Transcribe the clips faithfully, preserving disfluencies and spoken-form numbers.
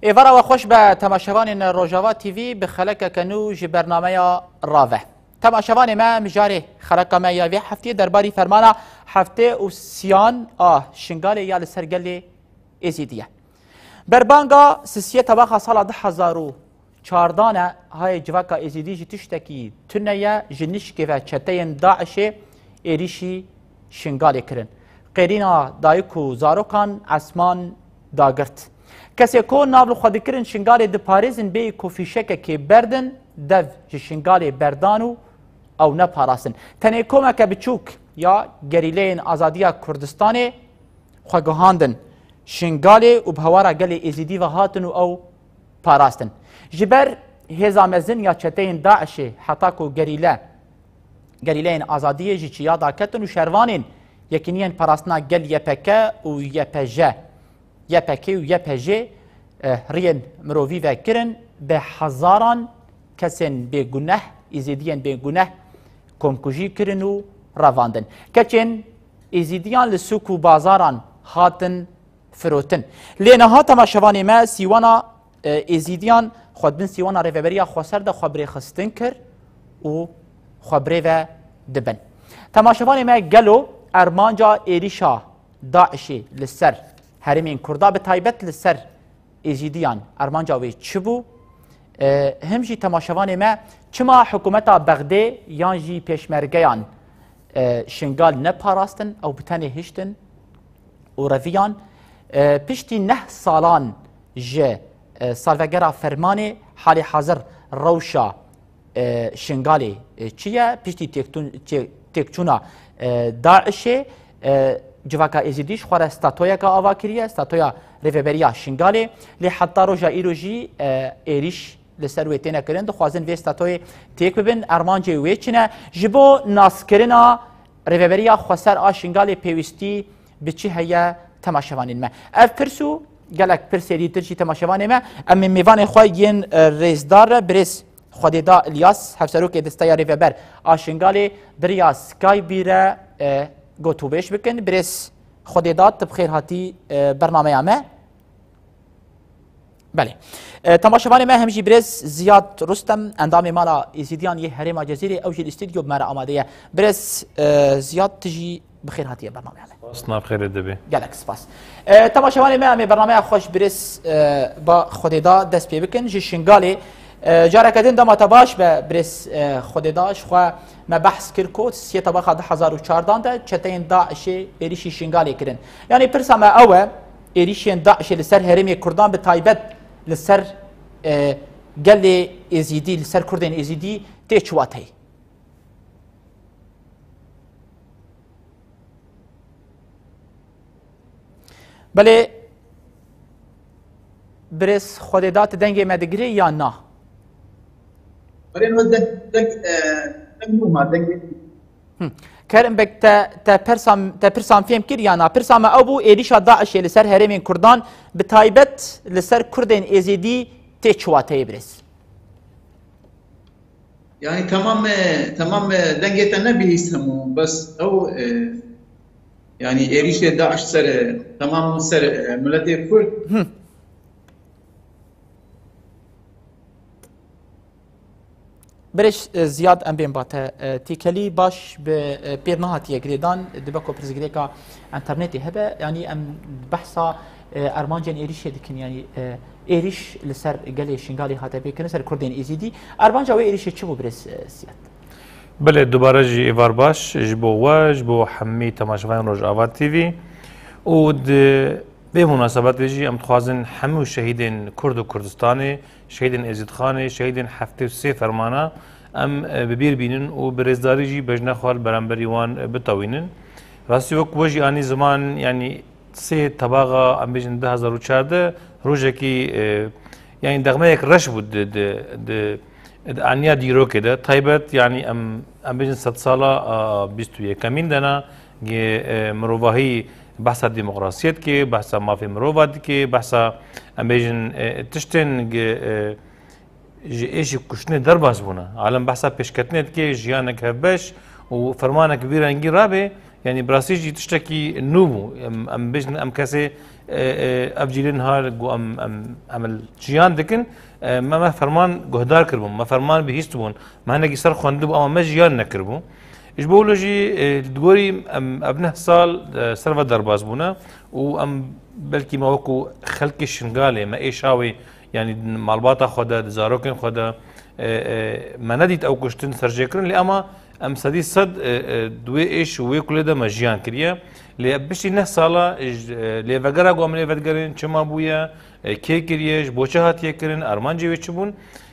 Êvara we xweş be temaşevanên Rojava T V, bi xelekeke nû ji bernameya Rave. Temaşevanê me, mijarê xeleka me ya vê heftiyê derbarî fermana heftê û siyan a Şingalê ya li ser gelê Êzîdî ye. Berbanga sisiyê tebaxa sala du hezar û çardan e, hayê civaka Êzîdî ji tiştekî tune ye, ji nişkê ve çeteyên DAIŞê êrîşî Şingalê kirin. Qêrîna dayik û zarokan esman dagirt. Kesê ku nav li xwe dikirin Şingalê diparêzin, bêyî ku fîşekekê berdin, dev ji Şingalê berdan û ew neparastin. Tenê komeke biçûk ya gerîleyên azadiya Kurdistanê xwe guhandin Şingalê û bi hewara gelê Êzîdî ve hatin û ew parastin. Ji ber hêza mezin ya çeteyên DAIŞê heta ku gerîle, gerîleyên azadiyê ji çiya daketin û şervanên Yekîniyên Parastina Gel Y P G û Y P J, Y P G û Y P J, eh, riyên mirovî vekirin, bi hezaran kesên bêguneh, Êzîdiyên bêguneh komkujî kirin û revandin. Keçên Êzîdiyan li sûk û bazaran hatin firotin. Lê niha temaşevanê me sîwana, e, Êzîdiyan xwe di bin sîwana Rêveberiya Xweser de xwe bi rêxistin kir û xwe bi rê ve dibin. Temaşevanê me, gelo armanca êrîşa DAIŞê li ser herêmên Kurda, bi taybet li ser Êzîdiyan, armanca wê çi bû? E, him jî temaşevanê me, çima hikûmeta Bexdê yan jî pêşmergeyan, e, Şingal neparastin, ew bi tenê hiştin û reviyan? E, piştî neh salan ji, e, salvegera fermanê, halê hazir rewşa e, Şingalê, e, çi ye? Piştî têktûn-, tê-, têkçûna, e, DAIŞê, e, civaka Êzîdî ji xwe re statoyeke ava kiriye, statoya Rêveberiya Şingalê. Lê heta roja îro jî, e, êrîş li ser wê têne kirin. Dixwazin vê statoyê têk bibin. Armancê wê çi ne? Ji bo naskirina Rêveberiya Xweser a Şingalê pêwîstî bi çi heye temaşevanên me? Ev pirs û gelek pirsê dîtir jî temaşevanê me. Em ê mêvanê xwe yên, e, rêzdar re, birêz Xwedêda Îlyas, Hevserokê Desteya Rêveber a Şingalê, bi riya Skype'î re, e, gotûbêj bikin. Birêz Xwedêda, tu bi xêr hatî, e, bernameya me. Belê. E, temaşevanê me, hem jî birêz Ziyad Rustem, endamê Mala Êzîdiyan yê Herêma Cezîrê, ew jî li stûdyo bi me re amade ye. Birêz, e, Ziyad, tu jî bi xêr hatiye bernameya me. Spas, nav xêrê de be. Gelek spas. E, temaşevanê me, em ê bernameya xwe ji birêz, e, ba Xwedêda dest pê bikin. Ji Şingalê, e, careke din dema te baş be, birêz, e, Xwedêda, ji xwe me behs kir ku siyê tebaxa du hezar û çardan de çeteyên DAIŞê êrîşî Şingalê kirin. Yanî pirsa me ew e, êrîşên DAIŞê li ser herêmê Kurdan, bi taybet li ser, e, gelê Êzîdî, li ser Kurdên Êzîdî tê çi wateyê? Belê, birêz Xwedêda, tu dengê me digirê ya na? Belê, no deng, deng, e, deng nû ma, dengê. Hı. Kerim Beg, te, te persa, te pirsa min fêm kir ya na? Pirsa me ew bû, êrîşa DAIŞê li ser herêmên Kurdan, bi taybet li ser Kurdên Êzîdî tê çi wateyê, birêz? Yani tamam, e, tamam, e, dengê te nebihîst hemû, bes ew, e, yani êrîşê DAIŞ ser, e, tamam ser, e, miletê Kurd. Hı. Birêz, e, Ziyad, em bên ba te, e, têkelî baş bi, e, pêr nehatiye girêdan, dibe ku pirsgirêka înternetê hebe, yanî em behsa, e, armancên êrîşê dikin, yanî, e, êrîş li ser gelê Şingalê hate pêkirin, ser Kurdên Êzîdî. Armanca wê êrîşê çi bû, birêz, e, Ziyad? Belê, dubare jî êvar baş ji bo we, ji bo hemî temaşevanên Rojava T V û di vê munasebetê jî em dixwazin hemû şehîdên Kurd û Kurdistanê, şehîdên Êzîdxanê, şehîdên heftê û sê fermana em, e, bi bîr bînin û bi rêzdarî jî bejna xwe li beramberî wan, e, bitewînin. Rastî wek we jî anî ziman, yanî sê tebaxa, em bêjin du hezar û çardeh, rojekî, e, yanî dexmeyek reş bû di, di, di, di aniya dîrokê de. Taybet, yanî em, em bêjin sedsala, a, bîst û yekemîn de ne, gê, e, mirovahî behsa demokrasiyê dike, behsa mafê mirova dike, behsa, em bêjin, e, tiştên ge, e, ji êşî kuştinê derbas bûne. Alem behsa pêşketinê dike, jiyanek hevbeş û fermanek bi vî rengî rabe, Yanî bi rastî jî tiştekî nû bû. Em, em bêjin, em kesê, e, e, ev cîlên har ku em, em, em li çiyan dikin, e, me, me ferman guhdar kiribûn, me ferman bihîstibûn, me hinekî ser xwendibû, ama me jiyan nekiribû. Ji bo wilo jî, e, li gorî em, ev neh sal, e, ser ve derbas bûne û em belkî me wekû xelkê Şingalê, me êşa wê, yanî malbata xwe de, di zarokên xwe de, e, e, me nedît ew kuştin serjêkirin, lê ama em sedî sed, e, e, di wê êş û wê kulê de me jiyan kiriye. Lê piştî neh sala, e, lêvegera ku em lê vedigerin çima bûye, e, kê kiriye, ji bo çi hatiye kirin, armancê wê çi bûn,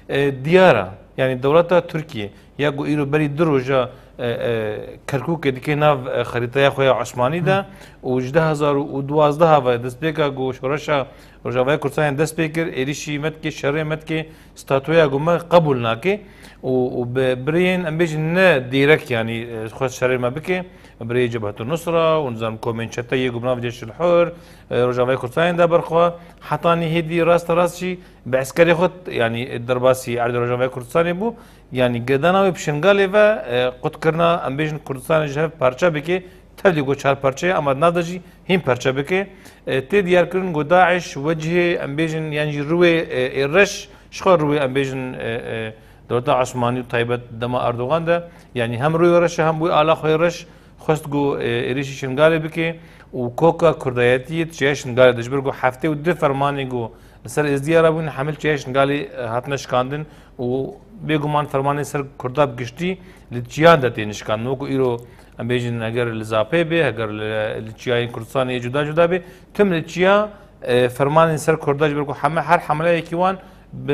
e, diyar e. Yanî dewleta Tirkiyê ya ku îro berî du roja, e, e, Kerkûkê dike nav, e, xerîteya xwe ya Osmanî de û ji du hezar û duwazdeh ve destpêka ku şoreşa Rojavayê Kurdistanê dest pê kir, êrîşî me dike, şerê me dike, statûya ku me qebûl nake û, û bi birêyên, em bêjin, ne dîrek, yanî, e, xwest şerê me bike, birêyê Cebhetu Nusra û nizam komên çete yê ku bi nav Ceyşul Hur, e, Rojavayê Kurdistanê de berxwe, hetanî hêdî raste rast jî bi eskerê xwe, yanî, derbasî erdê Rojavayê Kurdistanê bû, yanî, girêdana wê bi Şingalê ve, e, qutkirina, em bêjin, Kurdistanê ji hev parçe bike, tevlî ku çar parçe ye, ama di nav de jî hîn parçe bike. E, tê diyarkirin ku DAIŞ wecihê, em bêjin, yan jî rûyê, e, ê reş, ji xwe rûyê, em bêjin, e, e, dewleta Osmanî û taybet dema Erdogan de, yanî hem rûyê reş e, hem wê ala xwe yê reş xwest ku, e, êrîşî Şingalê bike û koka kurdayetiyê di çiya Şingalê de, ji ber ku heftê û du fermanê ku li ser Êzidiya re bûn, hemî li çiya Şingalê, e, hatine şikandin û bêguman fermanên ser Kurda bi giştî li çiyan de tên şikandin. Wekû îro em bêjin, heger li Zapê be, heger li, li çiyayên Kurdistanê yê cuda cuda be, tim li çiya, e, fermanên ser Kurda, ji ber ku heme, her hemleyekî wan bi,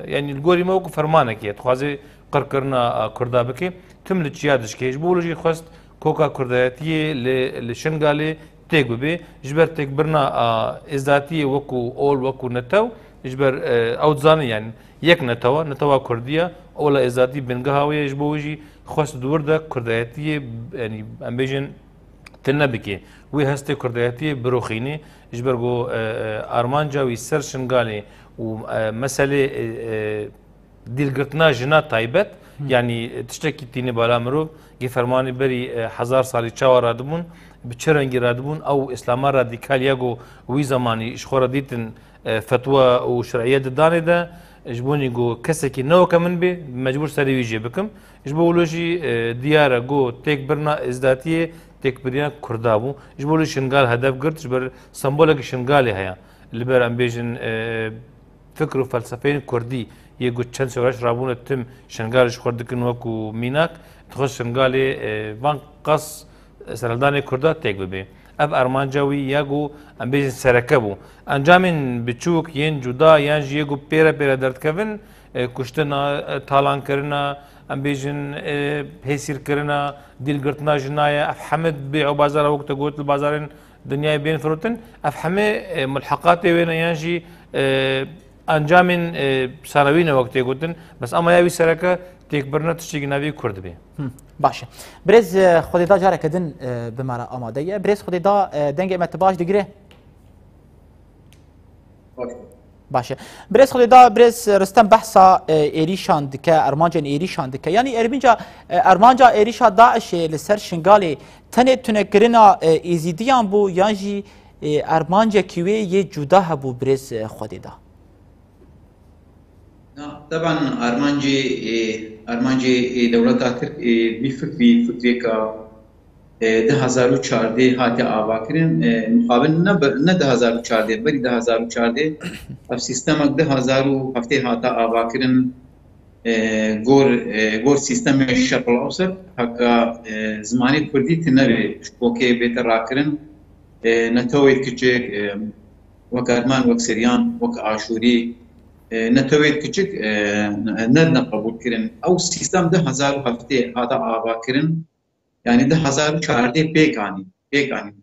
yanî li gorî me wekû fermanekê ye, dixwaze qirkirina, e, Kurda bike, tim li çiya dişkê. Ji bo wilo jî xwest koka kurdayetiyê li, li Şingalê têk bibe. Ji ber têkbirina, a, êzdatiyê wekû ol, wekû netew, ji ber, e, ew dizanin, yanî yek netew e, netewa Kurdî ye, ola êzdatî bingeha wê ye, ji bo wê jî xwest di wir de kurdayetiyê, yanî em bêjin, tune bike. Wê hestê kurdayetiyê biroxîne, ji ber ku, e, e, armanca wî ser Şingalê û, e, meselê, e, e, dîlgirtina jina taybet, Hı. yanî tiştekî tîne bala mirov, gê fermanê berî, e, hezar salî çawa radibûn, bi çi rengî radibûn, ew Îslama radîkal ya ku wî zemanî ji xwe re dîtin, e, fetwa û şer'iyet di danê de, ji bo nî ku kesekî ne weke min bê, mecbûr serê wî jê bikim. Ji bo wilo jî, e, diyar e ku têkbirina êzdatiyê têkbirina Kurda bû. Ji bo wilo Şingal hedef girt, ji ber sembolekî Şingalê heye. Li ber em bêjin, e, fikr û felsefeyên kurdî yê ku çend şoreş rabûne tim Şingalê ji xwe dikin wekû mînak, dixwest Şingalê, e, van qas serhildanê kurda têk bibe. Ev armanca wî ya ku em bêjin sereke bû. Encamên biçûk yên cuda yan jî yê ku pêre pêre derdikevin, e, kuştina, e, talankirina, em bêjin, e, hêsîrkirina, dîlgirtina jina ye. Ev heme bê û bazara wek te got li bazarên dinyayê bên firotin, ev hemê, e, mulheqatê wê ne yan jî, e, encamên, e, sanewî ne wek tê gotin. Bes ama ya wî sereke têkbirina tiştekî navê Kurd bê. Hı, baş e. Birêz, e, Xwedêda careke din, e, bi me re amade ye. Birêz Xwedêda, e, dengê me tu baş digire? Baş e. Birêz Xwedêda, birêz Ristem behsa, e, êrîşan dike, armancên êrîşan dike. Yanî ermînca, e, armanca êrîşa DAIŞê li ser Şingalê tenê tunekirina, e, Êzîdiyan bû yan jî, e, armancekî wê yê cuda hebû, birêz, e, Xwedêda? Na, teban armancê, e, armancê, e, dewleta Tirk, e, vî fikrî, fikrêka e, du hezar û çardeh hate avakirin. E, mixabin ne, bi-, ne du hezar û çardeh, berî du hezar û çardeh ev sîstemek du hezar û heftê hate avakirin. E, gor, e, gor sîstemê Şerq el Ewset, heka, e, zimanê Kurdî tine bê, ji kokê bête rakirin. E, netewê kiçik, e, wek Erman, wek Siryan, wek Aşûrî, e, netewê kiçik, e, ne, ne qebûl kirin. Ew sîstem du hezar û heftê hate avakirin. Yanî du hezar û çardeh pêk anî, pêk anî.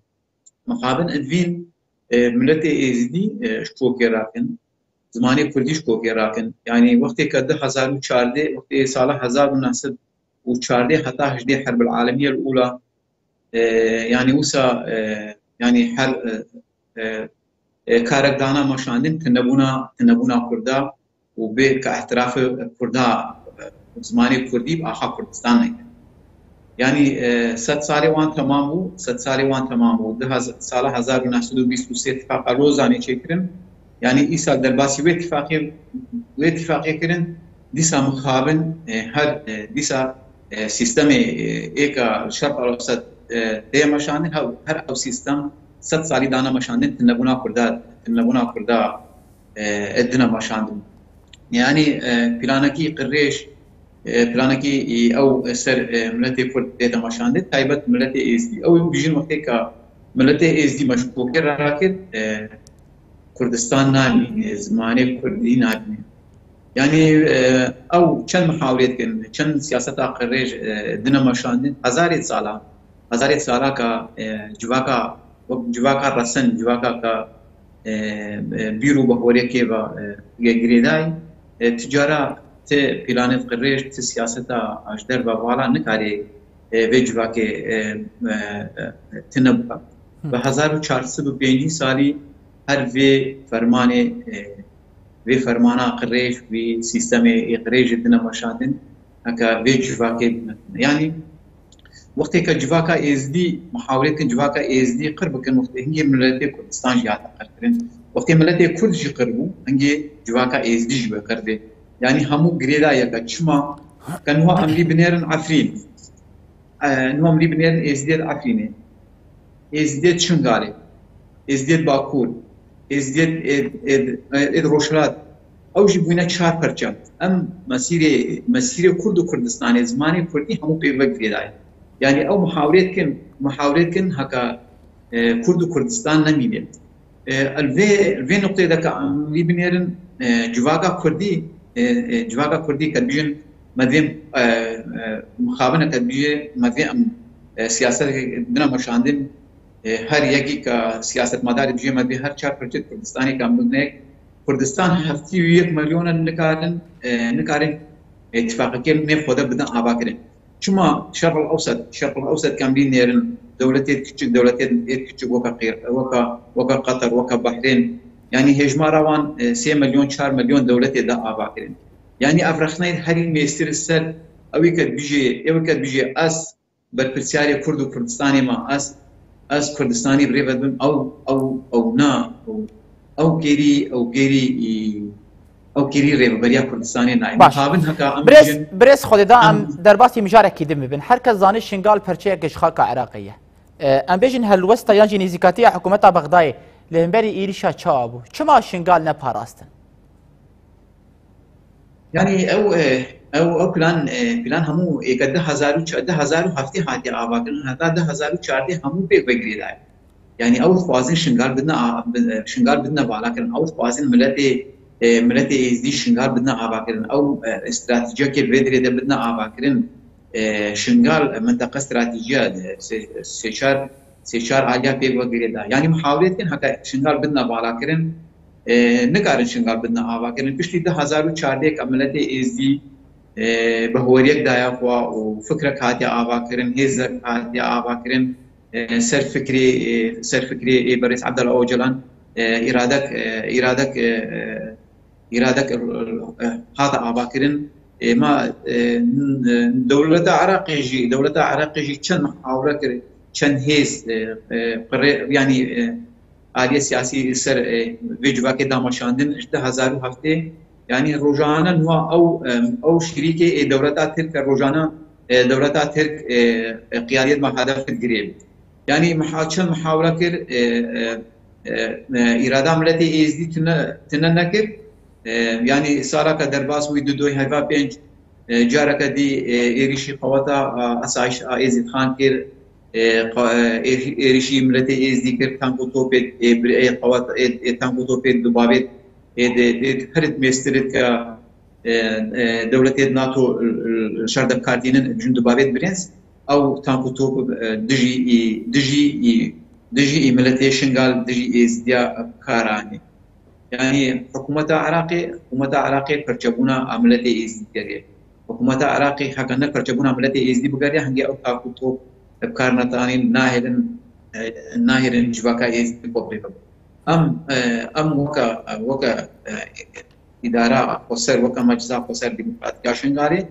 Mixabin ed vîn, e, miletê Êzidî, e, ji kokê rakin, zimanê Kurdî ji kokê rakin. Yanî wextê ke du hezar û çardeh, wextê sala hezar û neh sed û çardeh heta hejdê Herbil Alemiyel Ula, e, yanî wisa, e, yanî her, e, e, e, karek dana meşandin tinebûna, tinebûna Kurda û bê ke îtirafê Kurda, e, zimanê Kurdî bi axa Kurdistan neke. Yanî e, sed salê wan temam bû, sed salê wan temam bû. Di hez- sala hezar û neh sed û bîst û sê tifaqa Lozanê çêkirin. Yanî îsal derbasî wê tifaqê, wê tifaqê kirin. Dîsa mixabin e, her e, dîsa e, sîstemê e, êka Şerq Ewsat e, tê meşandin, her, her ew sîstem sed salî dane meşandin, tinebûna Kurda, tinebûna Kurda e, dine meşandin. Yanî e, planekî qirêj, e, planekî ew ser e, miletê Kurd tê de meşandin, taybet miletê Êzdî. Ew ê bijîn wextê ka miletê Êzdî meşkokê re rakir, e, Kurdistan namîne, zimanê Kurdî namîne. Yanî e, ew çend mihawirê dikin, çend siyaseta qirêj e, dine meşandin, hezarê sala, hezarê sala ka e, civaka, wek civaka resen, civaka ka e, e, bîr û bahorê kê ve e, girêdayî. E, ti cara ti planê qirêj, ti siyaseta ji derve vala nikarê e, vê civakê e, e, e, tine bike. Bi hezar û çar sed û pêncî salî her vê fermanê, e, vê fermana qirêj, vê sîstemê ê qirêj dine meşandin, heke vê civakê bine. Yanî wextê ke civaka Êzdî, mihawirê dikin civaka Êzdî qir bikin, wextê hingê miletê Kurdistan jî hate qirkirin. Wextê miletê Kurd jî qir bû, hingê civaka Êzdî jî wê qir bê. Yanî hemû girêdayî yek e. Çima? Ke niha em lî binêrin Efrîn. E, niha em lî binêrin Êzdiyê di Efrînê, Êzdiyê di Şingalê, Êzdiyê di Bakur, Êzdiyê di, ê, ê, ê, ê di Rojhilat. Ew jî bûne çar perçe. Em mesîrê, mesîrê Kurd û Kurdistanê, zimanê Kurdî hemû pê ve girêdayî. Yanî ew mihawirê dikin, mihawirê dikin heke e, Kurd û Kurdistan nemîne. E, li vê, li vê nuqteyê de ke em lî binêrin, e, civaka Kurdî, e, e, civaka Kurdî ke dibijin me dê, e, e, mixabine ke dibijê me dê em, e, siyaset bine meşandin, e, her yekî ke siyasetmedarê dibijê me dê her çar parçeyê Kurdistanê ke em bibine yek. Kurdistan heftê û yek milyon e nikarin, e, nikarin, e, tifaqekê nêv xwe de bidin avakirin. Çima Şerq el Ewsat, Şerq el Ewsat ke em bî nêrin, dewletê kiçik, dewletê ê kiçik weke qêr, weke, weke Qatar, weke Behrên, yanî hêjmara wan, e, sê milyon, çar milyon dewletê de ava kirin. Yanî ev rexneyê herî mêstir ser ewî ke dibijê, ewî ke dibijê ez berpirsiyarê Kurd û Kurdistanê me, ez, ez Kurdistanî bi rê ve dibim, ew, ew, ew na, ew, ew kêrî, ew kêrî, î, ew kêrî rêveberiya Kurdistanê nayê. Baş. Mixabin heka em Birêz, bijin, birêz Xwedêda em em derbasî mijarekî din bibin. Her kes zanî Şingal perçeyeke ji xaka Iraqê ye. E, em bêjin helwesta yan jî nêzîkatiya hikûmeta Bexdayê li hemberî êrîşa çawa bû? Çima Şingal neparastin? Yanî ew, e, ew, ew plan, e, plan hemû êke du hezar û çar, du hezar û heftê hatiye avakirin, heta du hezar û çardeh hemû pêk ve girêdayî. Yanî ew dixwazin Şingal bidine a-, bi-, Şingal bidine valakirin. Ew dixwazin miletê, e, miletê Êzdî Şingal bidine avakirin. Ew, e, stratejiyekê li vê dirê de bidine avakirin. E, Şingal, e, minteqa stratejî ye, e, sê, sê çar, sê çar aliya pêk ve girêdayî. Yanî mihawirê dikin heke Şingal bidine valakirin, e, nikarin Şingal bidine avakirin. Piştî du hezar û çardeh ke miletê Êzdî, e, bi horiyek daye xwe û fikrek hatiye avakirin, hêzek hatiye avakirin, e, ser fikrê, e, ser fikrê, e, berêz Abdullah Ocalan, e, îradek, e, îradek, e, e, îradek, e, e, hate avakirin. E, ma, e, n-, e, dewleta Iraqê jî, dewleta Iraqê jî çend mihawire kir, çend hêz, e, e, qirê-, yanî, e, aliyê siyasî li ser, e, vê civakê dameşandin ji du hezar û heftê. Yanî rojane niha ew, e, ew şirîkê ê dewleta Tirk e, rojane, e, dewleta Tirk, e, e, qiyadiyet me hedef kir girê. Yanî miha-, çend mihawire kir, e, e, e, e, îrada miletê Êzdî tune, tune nekir. E, yanî salaka derbas wî du doy heyva pênc, e, careke dî, e, êrîşî qeweta, e, asayiş a Êzîdxan kir, e, qa-, e, êrî-, êrîşî miletê Êzdî kir, tank û topê, e, bir-, e, qewet, e, e, tank û topê dubavê, e, de, de, her mêstir ke, e, e, dewletê NATO, e, e, şer de bi kar tînin, jin dubavê birêz, ew tank û top, e, dijî, e, dijî, e, dijî, e, miletê Şingal, dijî Êzdiya bi kar anî. Yanî hikûmeta Iraqê, hikûmeta Iraqê perçebûna a miletê Êzdî digeriye. Hikûmeta Iraqê heke ne perçebûna miletê Êzdî bigeriya, hingê ew tak û top bi kar netanîn, nahêlin, e, nahêlin civaka Êzdî xwe bi rê ve. Em, e, em weke, weke, e, îdara xweser, weke Meclisa Xweser Demokratîk a Şingalê,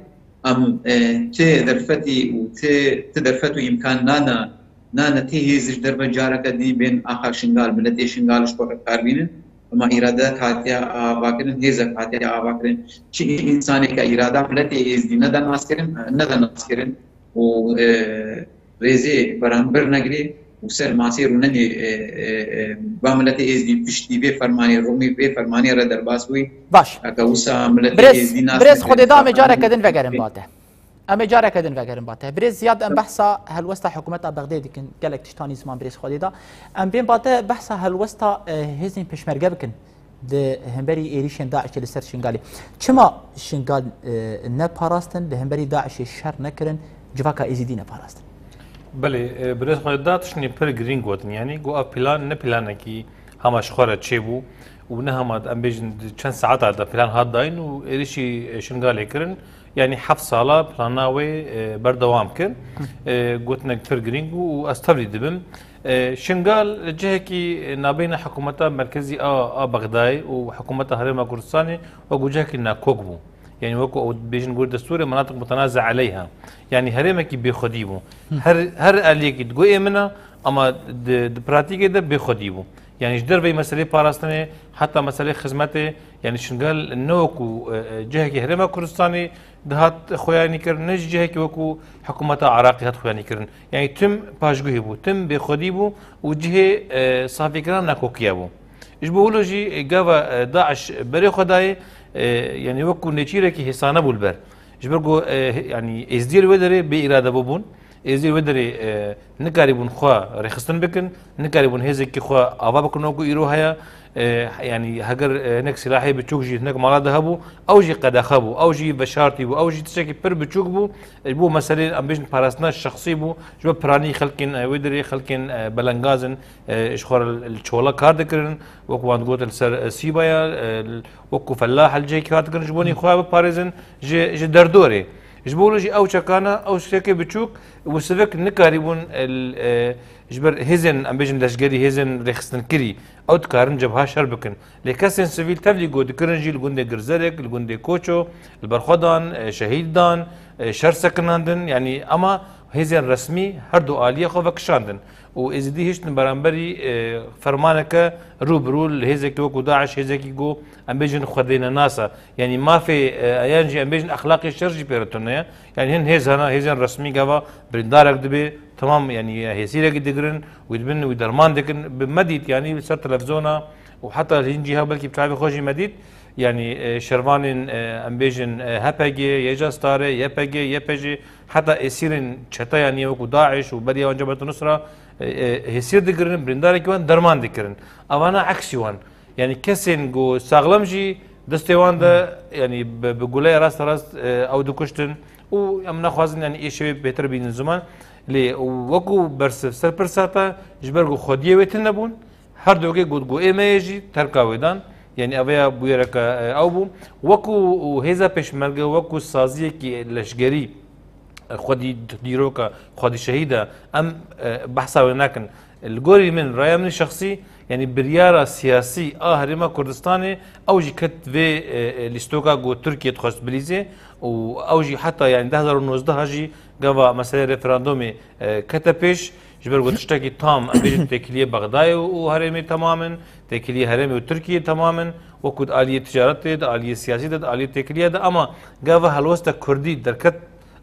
Em, e, ti derfetî û ti, ti derfet û îmkan nane, nane ti hêz ji derve careke dî bên axa Şingal, miletê Şingal ji xwe re kar bînin. Ema îradeyek hatiye avakirin, hêzek hatiye avakirin. Çi însaneke îrada miletê êzdî nede naskirin, nede naskirin û, e, rêzê beramber negirê û ser masê rûnenê, e, e, e, va miletê êzdî piştî vê fermanê Romî, vê fermanê re derbas bûyî. Baş. Eke wisa miletê Birêz, êzdî nas birêz nekirî, Xwedê da em ê careke din vegerin bate. Em ê careke din vegerin bate. Birêz Ziyad, em behsa helwesta hikûmeta Bexdê dikin. Gelek tiştanî ziman birêz Xwedê da. Em bên bate behsa helwesta, e, hêzên pêşmerge bikin di hemberî êrîşên DAIŞê li ser Şingalê. Çima Şingal, e, neparastin, li hemberî DAIŞê şer nekirin, civaka Êzîdî neparastin? Belê, e, birêz Xwedê da tiştê pir girîng gotin. Yanî, got, ev plan ne planekî hema ji xwe re çêbû û ne hema, em bêjin, di çend saeta de plan hat dayîn û êrîşî, e, Şingalê kirin. Yanî heft sala plana wê, e, berdewam kir. E, gotinek pir girîng bû û ez tevlî dibim. E, Şingal cihekî nabeyna hikûmeta merkezî a, a Bexdayê û hikûmeta Herêma Kurdistanê wekû cihekî nakok bû. Yanî wekû ew dibêjin gorî destûrê menatik mutenaze eleyha. Yanî herêmekî bêxwedî bû. Her, her aliyekî digot ê min e, ama di, di pratîkê de bêxwedî bû. Yanî ji derveyî meselê parastinê heta meselê xizmetê, yanî Şingal ne wekû, e, e, cihekî Herêma Kurdistanê dihat xuyanî kirin, ne jî cihekî wekû hikûmeta Iraqê hat xuyanî kirin. Yanî tim paşguhê bû, tim bêxwedî bû û cihê, e, safîkirina nakokiya bû. Ji bo wilo jî, e, gava, e, DAIŞ berê xwe dayê, e, yanî wekû nêçîrekî hêsane bû li ber. Ji ber ku, e, he-, yanî êzdiyê li wê derê bê îrade bûbûn, êzdiyê li wê derê, e, nikarîbûn xwe rêxistin bikin, nikarîbûn hêzekî xwe ava bikin wekû îro heye. E, yanî heger, e, hinek silahê biçûk jî hinek mala de hebû, ew jî qedexe bû, ew jî veşartî bû, ew jî tiştekî pir biçûk bû. E, ji bo meselê, em bêjin, parastina şexsî bû, ji bo piranî xelkên, e, wê derê xelkên, e, belengaz in, e, ji xwe re li çola kar dikirin, wek wan digot li ser, e, Sîbaya, e, wekû felah li cihekî hat kirin, ji bo nî xwe biparêzin ji, ji derdorê. Ji bo wilo jî ew çekana, ew tiştekê biçûk û sivik nikarîbûn, e, l-, e, ji ber hêzên, em bêjin, leşgerî, hêzên rêxistinkirî, ew dikarin cebha şer bikin. Lê kesên sivîl tevlî got dikirin jî li gundê Girzerek, li gundê Koço, li ber xwe dan, e, şehîd dan, e, şer sekinandin, yanî ema hêzên resmî her du aliyê xwe vekişandin. Û Êzidî hiştin beramberî, e, fermaneke rû bi rû li hêzekî wekû DAIŞ, hêzekî ku em bêjin xwedênenas e. Yanî mafê, e, yan jî em bêjin exlaqê şer jî pê re tune ye. Yanî hin hêz hene, hêzên resmî gava birîndarek dibe, temam, yanî hêsîrekî digirin, wî dibin, wî derman dikin. Bi me dît, yanî li ser televîzyona û heta li hin cîha belkî bi çavê xwe jî me dît. Yanî, e, şervanên, e, em bêjin, e, H P G, Y J Starê, Y P G, Y P J, heta êsîrên çeteyan yên wekû DAIŞ û beriya wan Cebhet Nusra, e, e, hêsîr digirin, birîndarekî wan derman dikirin. Evana eksî wan. Yanî kesên ku saxlem jî destê wan de, yanî bi, bi guleya rasterast, e, ew dikuştin û em naxwazin, yanî, ê şevê bêtir bînin ziman. Lê wekû bersiv ser pirsa te, ji ber ku xwediyê wê tune bûn, her du yekê got ku ê me yê jî terka wê dan. Yanî ev ya bûyereke, e, ew bû. Wekû hêza pêşmerge, wekû saziyekî leşgerî, xwedî dîroka, xwedî şehîda, em, e, behsa wê nakin. Li gorî min, raya min şexsî, yanî biryara siyasî a Herêma Kurdistanê, ew jî ket vê, e, e, lîstoka ku Tirkiye dixwest bilîzê û ew jî heta, yanî, du hezar û nozdeh jî gava meseleyê referandumê, e, kete pêş, ji ber ku tiştekî tam, em bêjin, têkiliyê Bexdayê û, û herêmê temam in, têkiliyê herêmê û Tirkiyê temam in, wekû di aliyê ticaretê, di aliyê siyasî de, di aliyê têkiliya de, ama gava helwesta Kurdî derket,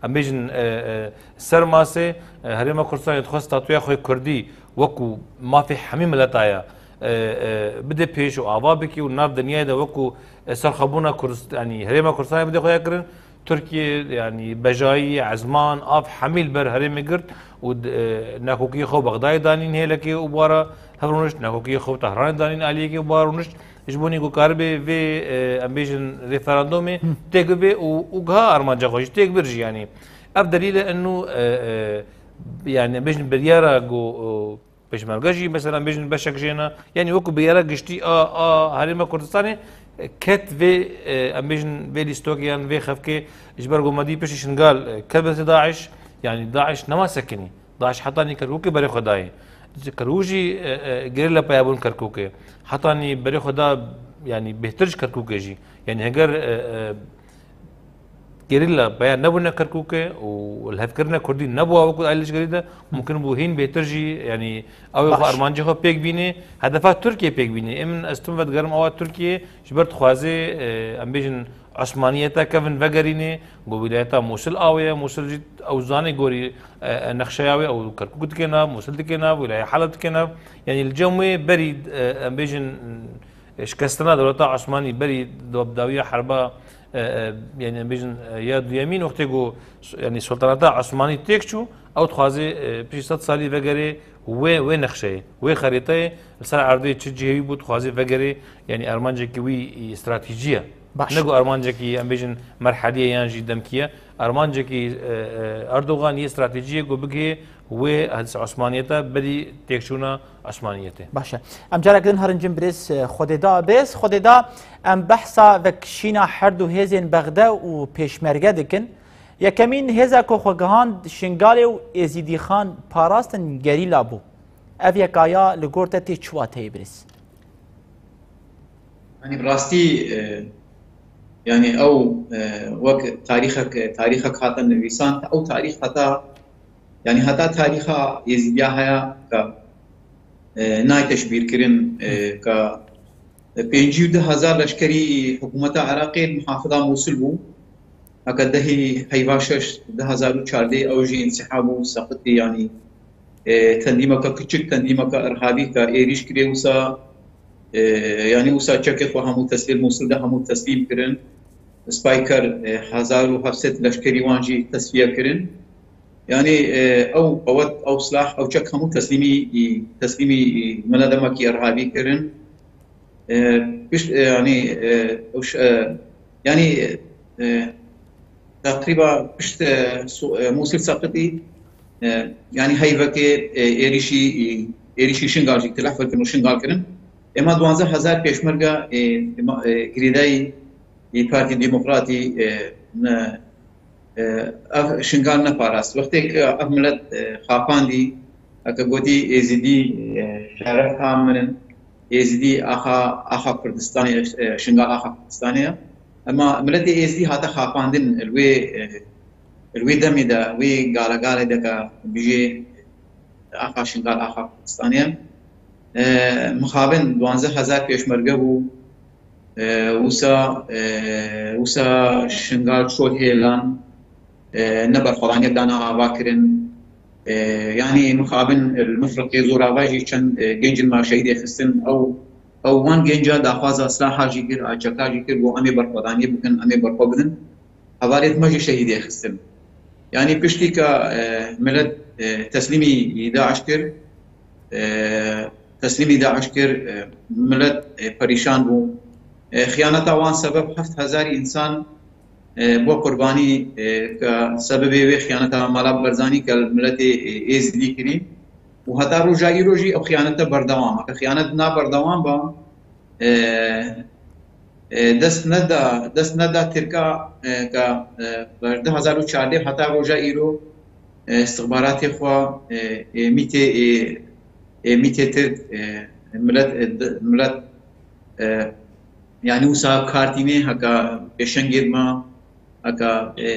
em bêjin, e, e, ser masê, e, Herêma Kurdistanê dixwest statuya xwe kurdî wekû mafê hemî mileta ye, e, e, bide pêş û ava bikî û nav dinyayê de wekû, e, serxwebûna Kurdist-, yanî Herêma Kurdistanê bide xwe ya kirin. Tirkiye, yanî bejayî, ezman, av hemî li ber herêmê girt û d-, e, nakokiyê xwe Bexdayê danîn hêlekê û bi wa re hev rûnişt, nakokiyê xwe Tehranê danîn aliyekê û bi wa re rûnişt. Ji bo nî ku karibê vê, e, em bêjin, referandumê têk bibe û, û giha armanca xwe jî têk bir jî, yanî. Ev delîl e inu, e, e, yanî em bêjin biryara ku, e, pêşmerge jî, mesela, em bêjin beşek jê ne. Yanî wekû biryara giştî a, a Herêma Kurdistanê, e, ket vê, e, em bêjin vê lîstokê yan vê xefkê, ji ber ku me dî piştî Şingal, e, ket bi destê DAIŞ, yanî DAIŞ nema sekinî. DAIŞ hetanî Kerkûkê berê xwe dayê. Kerkûk jî, e, e, gerîla peya bûn Kerkûkê. Hetanî berê xwe da, yanî bêhtir ji Kerkûkê jî. Yanî heger, e, e, gerîla peya nebûne Kerkûkê û lihevkirina Kurdî nebû wekî alî leşkerî de, mumkin bû hîn bêtir jî, yanî ew ê xwe Baş. armancê xwe pêk bînê, hedefa Tirkiyê pêk bînê. Ê min ez tim vedigerim ewa Tirkiye ji ber dixwazê, e, em bêjin Osmaniyeta kevin vegerînê, ku wîlayeta Mûsil awê ye, Mûsil jî ew zanê gorî, e, e, nexşeya wê, ew Kerkûk dike nav, Mûsil dike nav, wîlaya Heleb dike nav. Yanî li cem wê berî, e, em bêjin, e, şikestina dewleta Osmanî berî dawiya herba, e, e, yanî em bêjin, e, ya duyemîn wextê ku s-, yanî Sultanata Osmanî têk çû, ew dixwazê, e, piştî sed salî vegerê wê, wê nexşeyê, wê xerîteyê li ser erdê çi cihê wî bû dixwazê vegerê, yanî armancekî wî, e, stratejî ye. Baş. Ne ku armancekî em bêjin merhelî ye yan jî demkî ye. Armancekî, e, e, Erdogan yê stratejî ye ku bigihê wê Osmaniyeta berî têkçûna Osmaniyetê. Baş e. Em carek din herin cem birêz, e, Xwedêda Abêz. Xwedêda, em behsa vekişîna her du hêzên Bexde û Pêşmerge dikin. Yekemîn hêza ku xwe gihand Şingalê û Êzîdîxan parastin gerîla bû. Ev yekaya li gor te tê çi wateyê birêz? Yanî bi rastî, e, yanî ew, e, wek tarîxek, tarîxek hate nivîsan, ew tarîx heta, yanî heta tarîxa Êzîdiya heye ka, e, nayê teşbîrkirin, e, ka pêncî û du hezar leşkerî hikûmeta Iraqê li muhafida Mûsil bû. Heke dehê heyva şeş du hezar û çardeh ew jî însihab û seqitî, yanî, e, tendîmeke kiçik, tendîmeke irhabî ke êrîş kirê wisa, e, yanî wisa çekê xwe hemû teslîm, Mûsil de hemû teslîm kirin. Spayker, e, hezar û heft sed leşkerî wan jî tesfiye kirin. Yanî, e, ew qewet, ew silah, ew çek hemû teslîmî, teslîmî, e, milet demekî irhabî kirin. E, pişt, e, yanî, e, ew ş-, e, yanî, e, teqrîba pişt, e, su-, e, Mûsil seqitî, e, yanî heyvekê, e, êrîşî, e, êrîşî Şingal jî, telef kirin û Şingal kirin. Ema duwazdeh hezar pêşmerge, e, ma-, e, girêdayî, e, Partî Demokratî, e, ne, e, ev Şingal neparast. Wextê ku ev milet, e, xapandî, heke gotî Êzidî, e, şeref a min in, Êzidî axa, axa Kurdistanê, e, Şingal axa Kurdistanê ye. Ema miletê Êzidî hate xapandin li wê, e, li wê demê de, wê galegalê de ke bijê axa Şingal axa Kurdistanê ye. E, mixabin duwazdeh hezar pêşmerge bû. E, wisa, e, wisa Şingal çol hêlan, e, ne berxwedaniyek dana ava kirin. E, yanî mixabin li Mifriqê Zorava jî çend, e, gencên me şehîdê xistin. Ew, ew wan genca daxwaza silaha jî kir, a çeka jî kir, got, "Em ê berxwedaniyê bikin, em ê berxwe bidin." Hevalêt me jî şehîdê xistin. Yanî piştî ke, e, milet, e, teslîmî DAIŞ kir, e, teslîmî DAIŞ kir, e, milet, e, perîşan bû. E, xiyaneta wan sebeb heft hezar însan, e, bû qurbanî, e, ke sebebê wê xiyaneta Mala Barzanî ke li miletê, e, Êzidî kirî. Û heta roja îro jî ew xiyanete berdewam e. Ke xiyanet na berdewam ba, e, e, dest neda, dest neda Tirka, e, ke, e, du hezar û çardeh heta roja îro, e, istixbaratê xwe, e, e, mîtê, e, e, mîtê Tirk, e, milet, e, di-, milet, e, yanî wisa kartînê heke pêşengê dima, heke, e,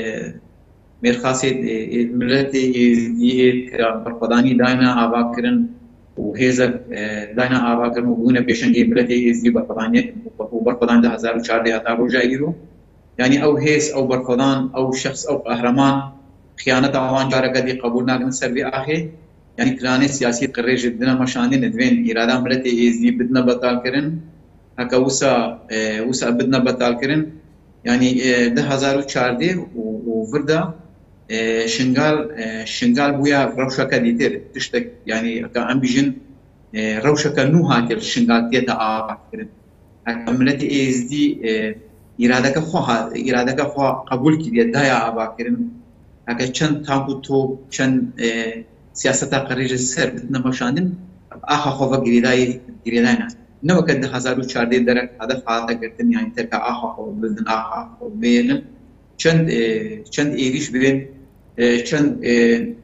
mêrxasê, e, e, miletê Êzidiyê ke berxwedanî dayne ava kirin û hêzek, e, dayne ava kirin û bûne pêşengê miletê Êzidî berxwedaniyê û berxwedan du hezar û çardeh heta roja îro. Yanî ew hêz, ew berxwedan, ew şexs, ew qehreman xiyaneta wan careke dî qebûl nakin ser vê axê. Yanî planê siyasî qirêj dine meşandin, divên îrada miletê Êzidî bidine betalkirin. Heke wisa, e, wisa bidine betalkirin. Yanî, e, du hezar û çardeh û, û vir de, e, Şingal, e, Şingal bûye rewşeke dîtir. Tiştek, yanî, heke em bijin, e, rewşeke nû hatiye li Şingal tête avakirin. Heke miletê Êzidî, e, îradeke xwe ha-, îradeke xwe qebûl kiriye, daye avakirin. Heke çend tank û top, çend, e, siyaseta qirêj ser bitine meşandin, axa xwe ve girêdayî, girêdayî nas. Ne weke du hezar û çardeh derek hedef hate girtin, yanî terka axa xwe bidin, axa xwe bêrin. Çend, e, çend êrîş bên, e, çend, e,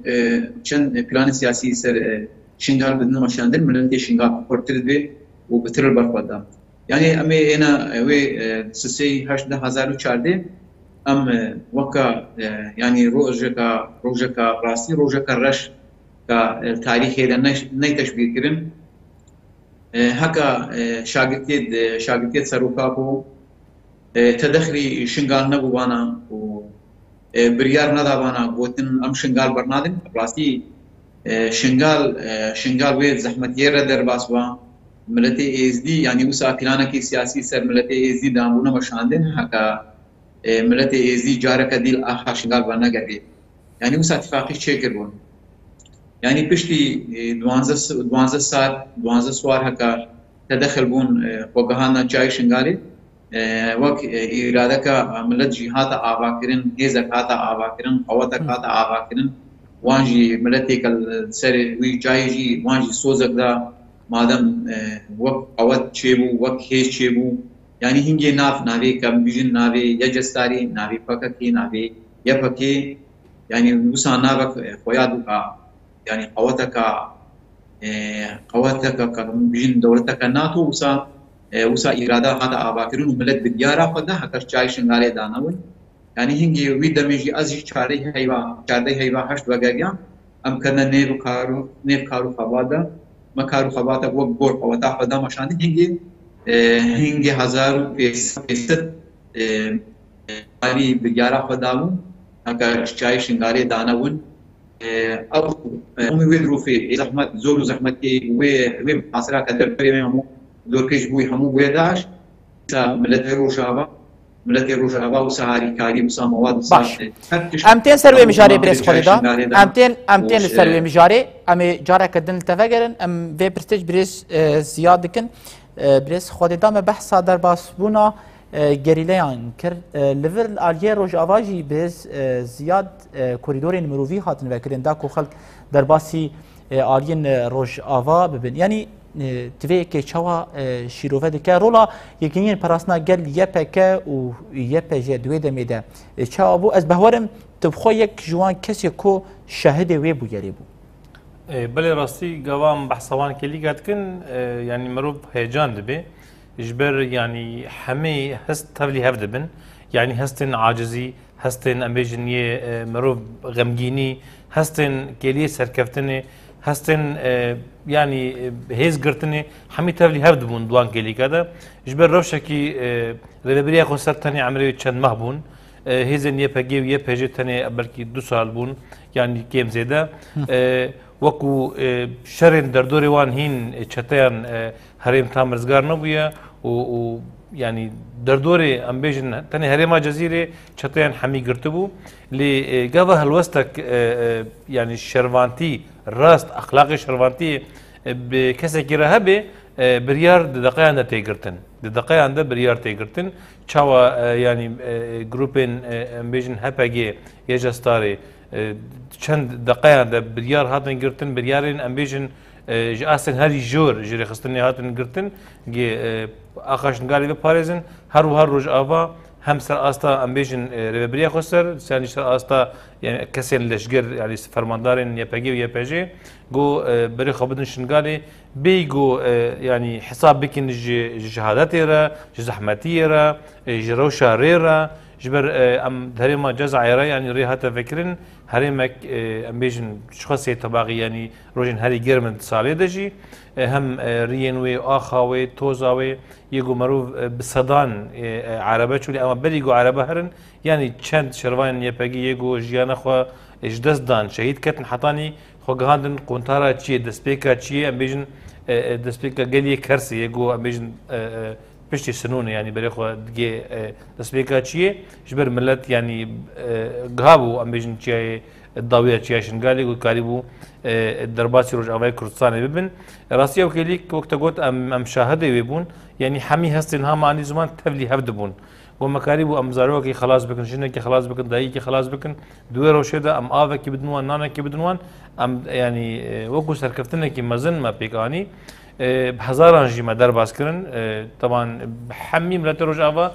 e, çend planê siyasî ser, e, Şingal bidin meşandin, miletê Şingal xurtir dibe û bitir li ber xwe da. Yanî em ê êna, e, wê, e, sisê heşt du hezar û çardeh, em, e, weka, e, yanî rojeka, rojeka rastî, rojeka reş ka, e, tarîxê de neş-, neyte ji bîr kirin. E, heka, e, şagirtiyê, e, şagirtiyê Serokako, e, tedexlî Şingal nebû vana û, e, biryar neda vana gotin em Şingal bernadin. Rastî, e, Şingal, e, Şingal wê zehmetiyê re derbas ba. Miletê Êzdî, yanî wisa planekî siyasî ser miletê Êzdî dan bûne meşandin. Heka, e, miletê Êzdî careke dîl axa Şingal venegerî. Yanî wisa tifaqî çêkiribûn. Yanî piştî, e, duwanzeh s-, duwanzeh sal, duwanzeh swar heka tedexil bûn, e, xwe gihana çiyayê Şingalê, e, wek, e, îradeka milet jî hate avakirin, hêzek hate avakirin, qewetek hate avakirin. Wan jî miletê ke li ser wî çiyayê jî wan jî sozek da, madem, e, wek qewet çêbû, wek hêz çêbû. Yanî hingê nav, navê, ke em bijin navê ye cestarî, navê P K K, navê Y P G, yanî wisa navek, e, xweya dûka, yanî qeweteka, e, qeweteka, ke em bijin dewleteke NATO, wisa, e, wisa îrada hate avakirin û milet bi diyara xwe de heta çiyayê Şingalê danewin. Yanî hingê wî demê jî ez jî çardeh heyva, çardeh heyva heşt vegeriyam. Em ketine nêv û kar û, nêv kar û xebat de. Me kar û xebatek wek gor qeweta xwe da meşandin. Hingê, e, hingê hezar û pênc sed, pênc sed, e, alî biryara xwe dabûn. Heke çiyayê Şingalê danewin. E, ew, e, hemû wê dirofê, ê zehmet, zor û zehmetê wê, wê muhasira ke derbarê me hemû dorkê ji bo wî hemû wê daş. Sa miletê Rojava, miletê Rojava wisa harîkarî, wisa mewad, wisa Baş. Her tişt Em tên ser wê mijarê birêz Xwedê da. Em tên, em tên li ser wê mijarê. Em ê careke din li te vegerin. Em vê pirsê ji birêz, e, Ziyad dikin. E, birêz Xwedê da me behsa derbasbûna, e, gerîleyan kir. E, li vir aliyê Rojava jî birêz, e, Ziyad, e, korîdorên mirovî hatin vekirin da ku xelk derbasî e, aliyên, e, Rojava bibin. Yanî, e, tu vê yekê çawa, e, şîrove dike? Rola Yekîniyên Parastina Gel Y P G û Y P G di wê demê de, e, çawa bû? Ez behwerim tu bi xwe yek ji wan kesê ku şahidê wê bûyerê bû. E, belê rastî gava em behsa wan kêlîka dikin, e, yanî mirov heyecan dibe. Ji ber yanî hemî hest tevlî hev dibin. Yanî hestên acizî, hestên, em bêjin, yê, e, mirov xemgînî, hestên kêliyê serkeftinê, hestên, e, yanî, e, hêz girtinê, hemî tevlî hev dibûn di wan kêlîka de. Ji ber rewşekî, e, rêvebiriya xweser tenê emrê wê çend meh bûn. E, hêzên Y P G û Y P G tenê belkî du sal bûn, yanî kêm zêde. Hı. E, wekû, e, şerên derdorê wan hîn, e, çeteyan, e, herêm tam rizgar nebûye û, û, yanî derdorê, em bêjin, tenê herêma Cezîrê çeteyan hemî girtibû. Lê, e, gava helwestek, e, e, yanî şervantî, rast, exlaqê şervantiyê, e, bi kesekî re hebe, e, biryar di deqeyan de tê girtin. Di deqeyan de biryar tê girtin. Çawa, e, yanî, e, grûpên, e, em bêjin H P G yê Cestarê, e, çend deqeyan de biryar hatin girtin, biryarên, em bêjin, e, ji astên herî jor ji rêxistinê hatin girtin, gê, e, axa Şingalê biparêzin, her wiha Rojava hem ser asta, em bêjin, e, rêvebiriya xweser, yan jî ser asta, yani, kesên leşger, yani, fermandarên Y P G û Y P G, got, e, berê xwe bidin Şingalê, bêyî got, e, yani, hesab bikin ji, ji şehadetê re, ji zehmetiyê re, e, ji rewşa rê re, ji ber, e, em di herêma Cezayê re, yani, rê hate vekirin, herêmek, e, em bêjin, çiqasê tebaxî, yani, rojên herî germ in di salê de jî, e, hem, e, riyên wê, axa wê, toza wê, yê ku merov, e, bi sedan, e, e, erebe çû lê, ema berî ku erebe herin, yanî çend şervanên Y P G yê ku jiyana xwe, e, ji dest dan, şehîd ketin, hetanî xwe gihandin quntara çiyê, destpêka çiyê, em bêjin, e, e, destpêka geliyê Kersê yê ku em bêjin, e, e, piştî Sinûnê, yanî berê xwe digê, e, destpêka çiyê, ji ber milet, yanî, e, giha bû, em bêjin, çiyayê dawî ya çiya Şingalê ku karîbû, e, derbasî Rojavayê Kurdistanê bibin. Rastî ew kêlîk, wek te got, em, em şahidê wê bûn. Yanî hemî hestên ha me anî ziman tevlî hev dibûn. Ku me karîbû em zarokekî xelas bikin, jinekî xelas bikin, dayikî xelas bikin. Di wê rewşê de em avekî bidin wan, nanekî bidin wan. Em, yanî, e, wekû serkeftinekî mezin me pêk anî. E, bi hezaran jî me derbas kirin. E, teban hemî miletê Rojava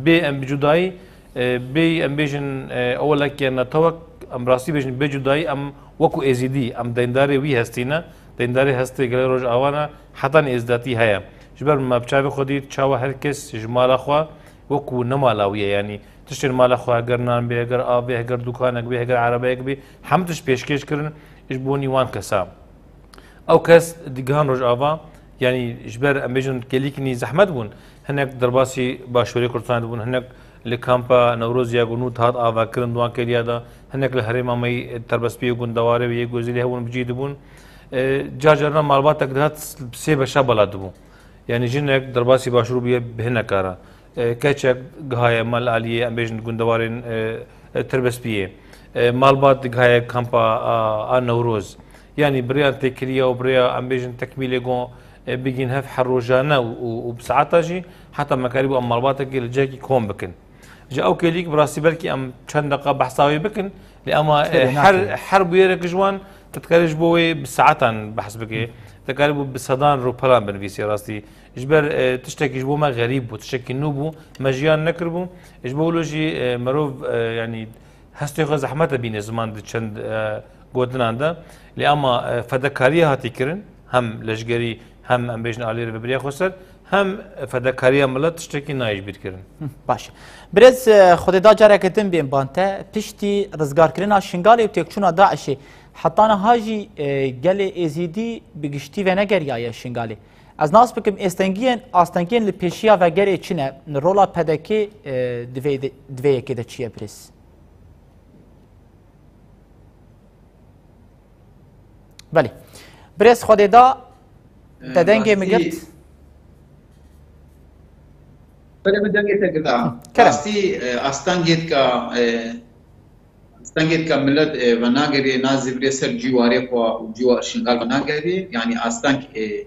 bê em bi cudayî, e, bê em bêjin, e, eweleke netewek, em rastî bêjin bê cudayî, em wekû Êzîdî, em deyndarê wî hestî ne, deyndarê hestê gelê Rojava ne, hetanî êzdatî heye. Ji ber me bi çavê xwe dît çawa her kes ji mala xwe wekû ne mala wî ye, yanî Tiştên mala xwe, heger nan bê, heger av bê, heger dukanek bê, heger erebeyek bê, hemû tişt pêşkêş kirin ji bo nî wan kesa. Ew kes digihan Rojava, yanî ji ber em bêjin kêlîkî nî zehmet bûn. Hinek derbasî Başûrê Kurdistanê dibûn, hinek li kampa Newroz ya ku nû dihat avakirin di wan kêliya de, hinek li herêma me yî terbestbûyê gundewarê wê yê ku êzîdî hebûn bi cî dibûn. E, car carna malbatek dihat sê beşa bela dibû. Yanî jinek derbasî Başûrê bûye bi hineka re. E, keçek gihaye mal aliyê, em bêjin gundewarên, e, e, terbestbûyê. E, malbat digihaye kampa a, a Newroz. Yanî bi rêya têkiliya û bi rêya, em bêjin, tekmîlê gon, e, bigîn hev her rojane û, û, û bi saeta jî heta me karîbû em malbatekê li cihekî kom bikin. Ji ew kêlîk bi rastî belkî em çend deqa behsa wê bikin, lê ema, Serê e, her, nakevin. Her bûyerek ji wan tu dikarî ji bo wê bi saetan behs bike. Tu dikarî bû bi sedan rûpelan binivîsî rastî. Ji ber, e, tiştekî ji bo me xerîb bû, tiştekî nû bû, me jiyan nekiribû. Ji bo wilo jî, e, merov, e, yanî hestê xwe zehmet e bîne ziman di çend, e, gotinan de. Lê ema, e, fedekariya hatî kirin, hem leşgerî, hem em bêjin alî rêvebiriya xweser, hem fedekariya milet tiştekî nayê ji bîr kirin. Hı, baş e. Birêz, e, Xwedê da careke din bên ban te, piştî rizgarkirina Şingalê û têkçûna DAIŞê, heta niha jî, e, gelê Êzîdî bi giştî venegeriyaye Şingalê. Ez nas bikim êstengiyên, astengiyên li pêşiya vegerê çi ne? Rola P D K, e, di vê de, di vê yekê de çi ye birêz? Belê. Birêz Xwedê da, te dengê min girt. Belê, min dengê te girta. Kerem. Rastî, e, astengê dika, e, astengê dika milet, e, venagerê, nazîvirê ser cîwarê xwe û cîwar Şingal venagerê. Yanî asteng, e,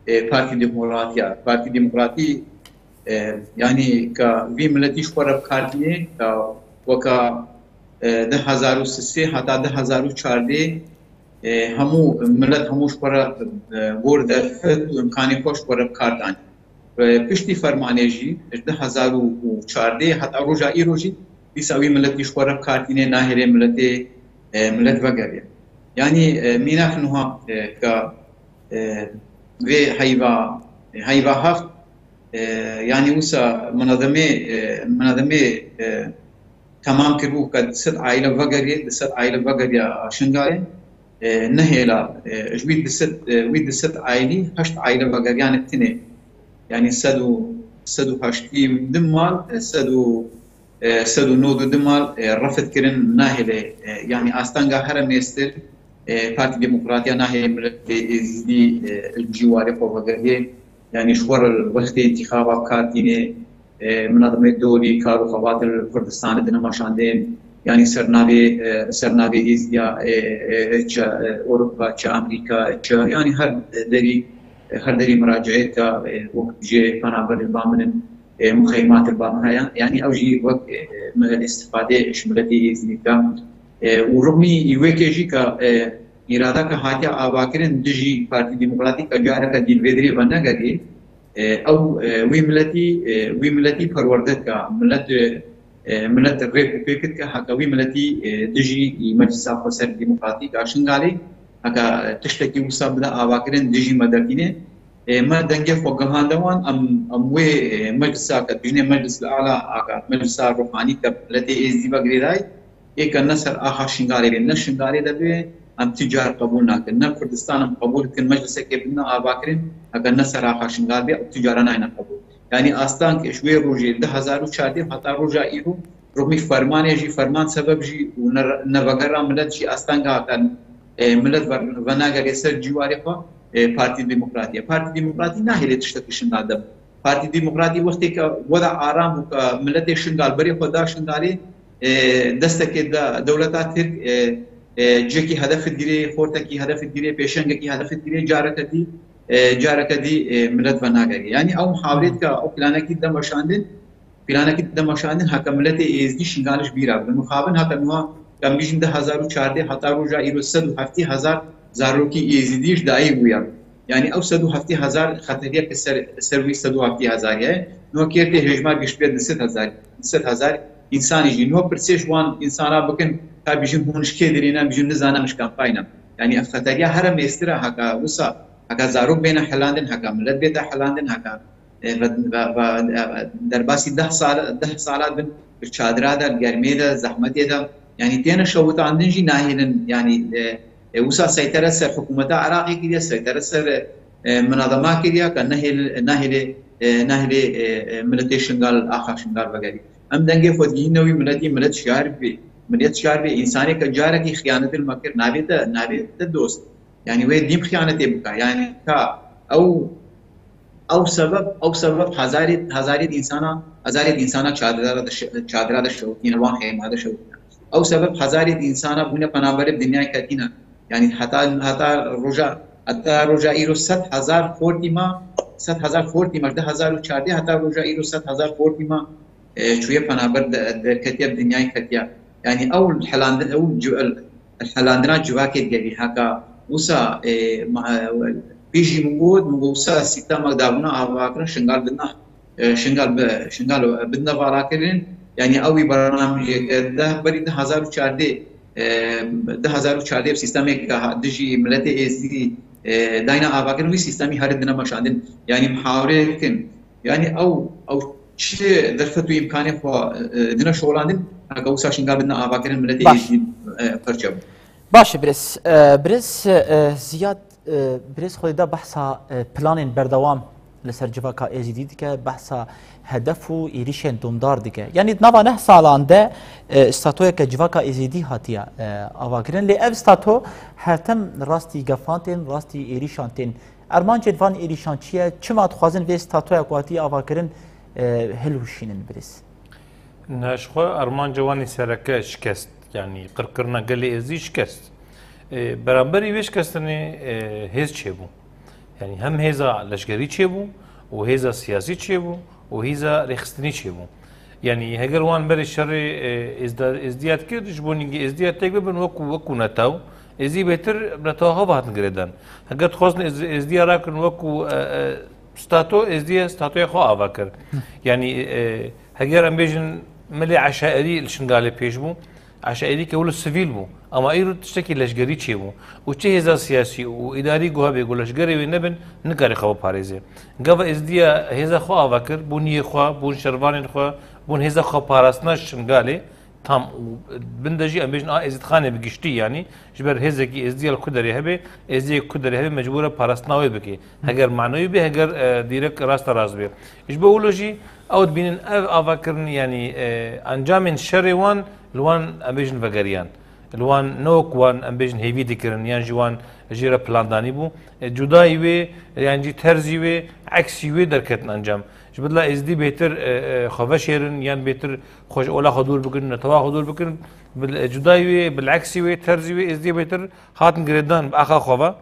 e, Partî Demokratî ya. Partî Demokratî, e, yanî ka vî miletî ji xwe re bi kar tînê, ka weka, e, du hezar û sê heta du hezar û çardeh, e, hemû milet hemû ji xwe re, e, gor derfet û imkanê xwe ji xwe re bi kar danî. E, piştî fermanê jî, ji du hezar û çardeh heta roja îro jî, dîsa wî miletî ji xwe re bi kar tînê, nahêlê miletê, e, milet vegeriya. Yanî, e, mînak nuha, e, ka, e, vê heyva, heyva heft, e, yanî wisa minademê, e, minademê, e, temam kiribû ke du sed aîle vegeriye, du sed aîle vegeriya Şingalê. E, nehêla, e, ji wî du sed, e, wî du sed aîlî heşt aîle vegeriyane tinê. Yanî sed û, sed û heştî du mal, e, sed û, e, sed û nod û du mal, e, refet kirin nahêle. E, yanî astanga here mêstir, e, Partî Demokratiya nahêle miletê Êzidî, e, li cîwarê xwe vegeriye. Yanî ji xwe re li wextê întîxaba bi kar tînê, e, minademê dolî kar û xebat li Kurdistanê dine meşandin. Yanî ser navê, e, ser navê Êzidiya, e, e, e, çi, e, Ewropa, çi Amerîka, çi, yanî her derî, her derî miraciet ka, e, wek jê penaber li ba min in, e, muxeymat li ba min heye. Yanî ew jî wek, e, e, istifade ji miletê Êzidî dike. E, û rixmî wê kê jî ka, e, îrada ka hatiye avakirin dijî Partî Demokratîk a careke dî li vê derê venegeriye. E, ew, e, wî miletî, e, wî miletî perwerde dike. Milet, e, e, milet rêk û pêk dike, heke wî miletî, e, dijî Meclisa Xweser Demokratîk a Şingalê, heke, e, tiştekî wisa bide avakirin dijî me dertîne. E, me dengê xwe gihande wan, em, em wê, e, meclisa ke dijnê meclis li ala, aka meclisa ruhanî ke miletê Êzidî ve girêdayî, ê ke ne ser axa Şingalê bê, ne Şingalê de bê, em tu car qebûl nakin. Ne Kurdistan em qebûl dikin, meclisekê bidine avakirin, heke ne ser axa Şingal bê, ew tu cara nayne qebûl. Yanî astang ji wê rojê du hezar û çardeh heta roja îro, rûmî fermanê jî, ferman sebeb jî û ne, nevegera milet jî astanga hatan, e, milet ve-, venagere ser cîwarê xwe, e, Partî Demokratî ye. Partî Demokratî nahêle tiştekî Şingal de. Partî Demokratî wextê ke weda aram û ke miletê Şingal berê xwe da Şingalê, e, destekê de dewleta Tirk, e, e, cihekî hedef digirê, xortekî hedef digirê, pêşengekî hedef digirê, careke dî, e, careke dî, e, milet venagerî. Yanî ew muhawirê dike, ew planekî de meşandin, planekî de meşandin, heke miletê Êzidî Şingalê ji bîra bikin. Mixabin heke niha, em bîjin du hezar û çardeh heta roja îro sed û heftê hezar zarokî Êzidî ji dayîk bûye. Yanî ew sed û heftê hezar xeteriye ke ser, ser wî sed û heftê hezar ye. Niha kêrtê hêjmar gişt bê du sed hezar, du sed hezar însanî jî. Niha pirsê ji wan însana bikin, ka bîjin hûn ji kê derê ne, bîjin nizanim ji kampay ne. Yanî ev xeteriya here mêstir e, heke wisa, heke zarok bêne helandin, heke milet bête helandin, heke, e, ve, ve, ve, e, derbasî deh sal, deh sala bin, çadira de, germê de, zehmetê de, yanî têne şewitandin jî nahêlin, yanî, e, e, wisa seytere ser hikûmeta Iraqê kiriye, seytere ser, e, minadema kiriye, ke nehêl-, nahêlê, e, nahêlê, e, e, miletê Şingal, axa Şingal vegerî. Em dengê xwe digihîne wî miletî, milet şiyar bê. Milet şiyar bê. Însanê ke carekî xiyanetê li me kir, nabê te, nabê te dost. Yanî wê dîm xiyanetê bika. Yanî ka ew, ew sebeb, ew sebeb hezarê, hezarê însana, hezarê însana çadira de şe-, çadira de şewitîne, wan xeyma de şewitîne. Ew sebeb hezarê însana bûne penaberê bi dinyayê ketîne. Yanî heta, heta roja, heta roja îro sed hezar xortî ma, sed hezar xortî ma, du hezar û çardeh heta roja îro sed hezar xortî ma, e, çûye penaber de-, derketiye, bi dinyayê ketiye. Yanî ew helandin, ew ci-, el-, helandina civakê digevî heta wisa, e, ma-, e, pêjî min got, min got wisa sîstemek dabûna avakirin Şingal bidina, e, Şingal bi, Şingal bidine valakirin. Yanî ew wî bernameyeke deh berî du hezar û çardeh, e, du hezar û çardeh sîstemeke ha-, dijî miletê êzidî, e, dayna avakirin, wî sîstemî herî dine meşandin. Yanî muhawirê dikin. Yanî ew, ew çi derfet û îmkanê xwe, e, dine şolandin, heke wisa Şingal bidine avakirin miletê Baş. êzidî, e, perçe bû. Baş e, birêz. E, birêz, e, Ziyad, e, birêz xwedî de behsa, e, planên berdewam li ser civaka êzidî dike, behsa hedef û êrîşên domdar dike. Yanî di nava neh salan de, e, statoyeke civaka êzidî hatiye, e, avakirin. Lê ev stato her tim rastî gefan tên, rastî êrîşan tên. Armancên van êrîşan çi ye? Çima dixwazin vê statoya ku hatiye avakirin, e, hilwişînin birêz? Niha ji xwe armanca wan ê sereke şikest, yanî qirkirina gelê êzidî şikest. E, beramberî vê şikestinê, e, hêz çêbû. Yanî hem hêza leşkerî çêbû û hêza siyasî çêbû û hêza rêxistinî çêbû. Yanî heger wan berê şerê, e, êzda-, êzdiya dikir, ji bo nîngê êzdiya têk bibin wekû, wekû netew, êzî bêtir netewa xwe ve hatin girêdan. Heger dixwazin êz-, êzdiya rakin wekû, e, e, stato, êzdiye statoya xwe ava kir. Yanî, e, heger em bêjin milê eşairî li Şingalê pêş bû, eşairî ke wilo sivîl bû. Ama îro tiştekî leşgerî çêbû. Û çi hêza siyasî û îdarî ku hebe ku leşgerê wê nebin, nikare xwe biparêze. Gava êzdiya hêza xwe ava kir, bûn yê xwe, bûn şervanên xwe, bûn hêza xwe parastina Şingalê. Tam û bin de jî em bêjin a Êzîdxanê bi giştî, yanî ji ber hêzekî êzdiya li ku derê hebe, êzdiyê ku derê hebe mecbûr e parastina wê bike. Heger manewî be, heger, e, dîrek raste rast be. Ji bo wilo jî ew dibînin ev avakirin, yanî, e, encamên şerê wan li wan em bêjin vegeriyan. Li wan ne wek wan em bêjin hêvî dikirin yan jî wan jê re plandanî bû. E, cudayî wê yan jî terzî wê, eksî wê derketin encam. Ji bo dila êzdî bêtir, e, e, xwe veşêrin yan bêtir xwe ji ola xwe dûr bikin, netewa xwe dûr bikin, bil, e, cudayî wê, bileksî wê, terzî wê êzdiyê bêtir hatin girêdan bi axa xwe ve.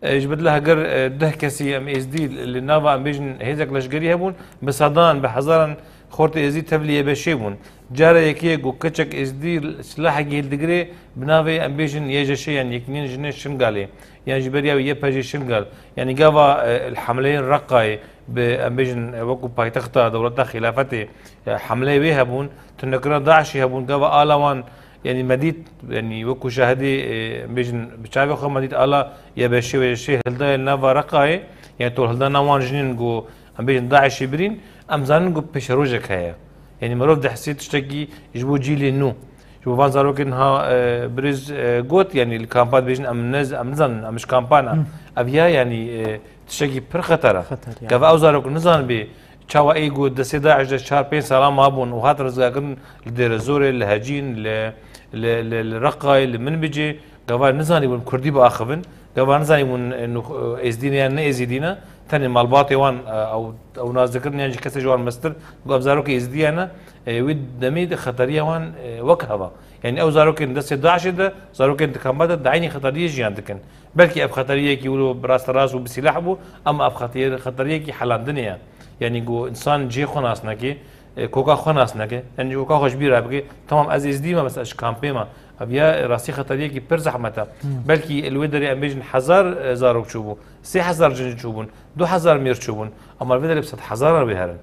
E, ji bo dila heger, e, deh kesî em êzdî li nava em bêjin hêzek leşgerî hebûn, bi sedan, bi hezaran xortê êzdî tevlî Y B Şê bûn. Cara yekê ku keçek êzdî silahekî hildigirê bi navê em bêjin Y J Ş yan Yekîneyên Jinê Şingalê, yan jî beriya wî Y P J Şingal, yanî gava, e, li hemleyên Reqayê, bi, em bêjin, e, wekû paytexta dewleta xîlafetê, e, hemleyê wê hebûn, tunekirina DAIŞê hebûn, gava ala wan, yanî me dît, yanî wekû şahidê, e, em bêjin, bi çavê xwe me dît ala Y B Ş û Y Ş hildayê li nava Reqayê, yanî tol hildana wan jinên ku, em bêjin, DAIŞê birîn, em zanin ku pêşerojek heye. Yanî mirov dihsê tiştekî ji bo cîlê nû. Ji bo van zarokên ha, e, birêz, e, got, yanî li kampa dibêjin, em nez-, em nizanin, em ji kampa ne. Hı. Ev ya, yanî, e, tiştekî pir xeter e. Xeter, yanî. Gava ew zarok nizanibê, çawa ê got destê DAIŞ de çar pênc sala mabûn û hat rizgarkirin li Dêrezorê, li Hecîn, li, li, li, li Reqayê, li Minbicê, gava nizanîbûn Kurdî biaxivin, gava nizanîbûn, e, nux-, e, Êzdî ne yan ne Êzîdî ne, tenê malbatê wan, e, ew, ew nas dikirin yan jî kesê ji wan mestir, got ev zarokê Êzîdiya ne, e, wê demê de xeteriya wan, e, wek heva. Yanî ew zarokên destê DAIŞê de, zarokên di kamba de, di eynî xeteriyê jiyan dikin. Belkî ev xeteriyekî wilo bi rasterast û bi sîlah bû, ama ev xeteriye-, xeteriyekî helandinê ye. Yanî ku însan cihê xwe nas neke, e, koka xwe nas neke, yanî koka xwe ji bîr re bike, tamam ez êzdî me, bes ez ji kampê me. Ev ya, e, rastî xeteriyekî pir zehmet e. Hmm. Belkî li wê derê em bêjin hezar, e, zarok çûbû, sê hezar cin çûbûn, du hezar mêr çûbûn, ama li vê derê bi sed hezaran wê herin.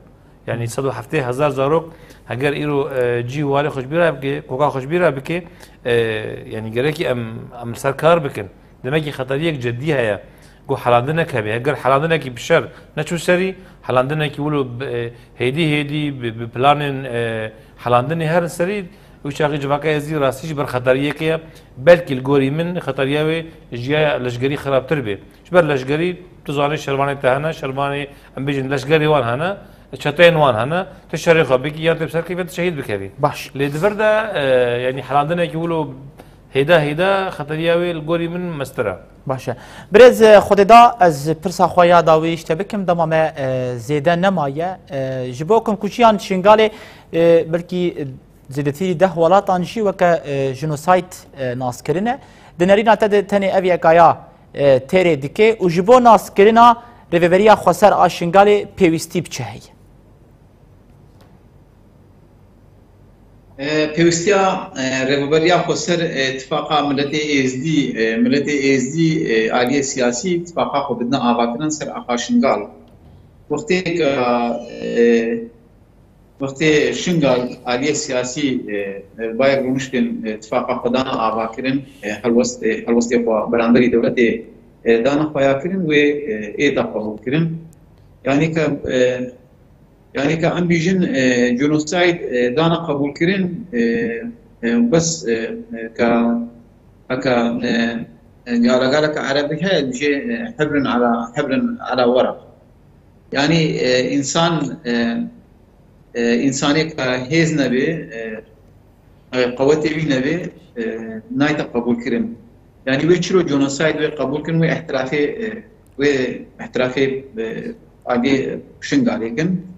Yanî sed û heftê hezar zarok heger îro, e, cî û warê xwe ji bîr re bike, koka xwe ji bîr re bike, e, yanî gerekî em, em li ser kar bikin. Demekî xeteriyek cidî heye. Ku helandinek hebe. Heger helandinekî bi şer neçû serî, helandinekî wilo bi, e, hêdî hêdî bi, bi planên, e, Helandinê herin serî, wî çaxî civaka Êzdî rastî jî ber xeteriyekê ye. Belkî li gorî min xeteriya wê ji ya leşgerî xirabtir bê. Ji ber leşgerî, tu zanî, şervanê te hene, şervanê, em bêjin, leşgerê wan hene, çeteyên wan hene, tu şerê xwe bikî, yan tê bi ser keyfê tu şehîd bikevî. Baş. Lê di vir de, e, yanî helandinekî wilo hêda hêda xeteriya wê li gorî min mestir e. Baş e. Birêz, e, Xwedê da, ez pirsa xwe ya dawî ji te bikim, dema me, e, zêde nemaye. E, ji bo komkujiyan Şingalê, e, belkî, e, zêdetirî deh welatan jî weke, e, jenosayd, e, nas kirine. Di nerîna te de tenê ev yeka ya, e, têrê dike û ji bo naskirina Rêveberiya Xweser a Şingalê pêwîstî bi çi heye? E, pêwîstiya, e, Rêveberiya Xweser, e, tifaqa miletê Êzdî, e, miletê Êzdî, e, aliyê siyasî tifaqa xwe bidine avakirin ser axa Şingal. Wextê ke, e, wextê Şingal aliyê siyasî, e, e, bayek rûniştin, e, tifaqa xwe dana avakirin, e, helwest, e, helwestê xwe beramberî dewletê, e, dana xweyakirin wê, e, ê da qebûlkirin. Yanî ke, e, Yanî ka em bîjin, e, genosayd, e, dana qebûlkirin, e, e, bes, e, e, ka, heka, e, e, yaragaleka erebî heye, dibêje, e, hebrin ala, hebrin ala weraq. Yanî, e, însan, e, e, însanê ka hêz nebe, e, e, qewetê wî nebe, e, nayte qebûlkirin. Yanî wê çiro genosayd wê qebûl kirin, wê ihtirafê, e, wê ihtirafê, e, agê Şingalê kin.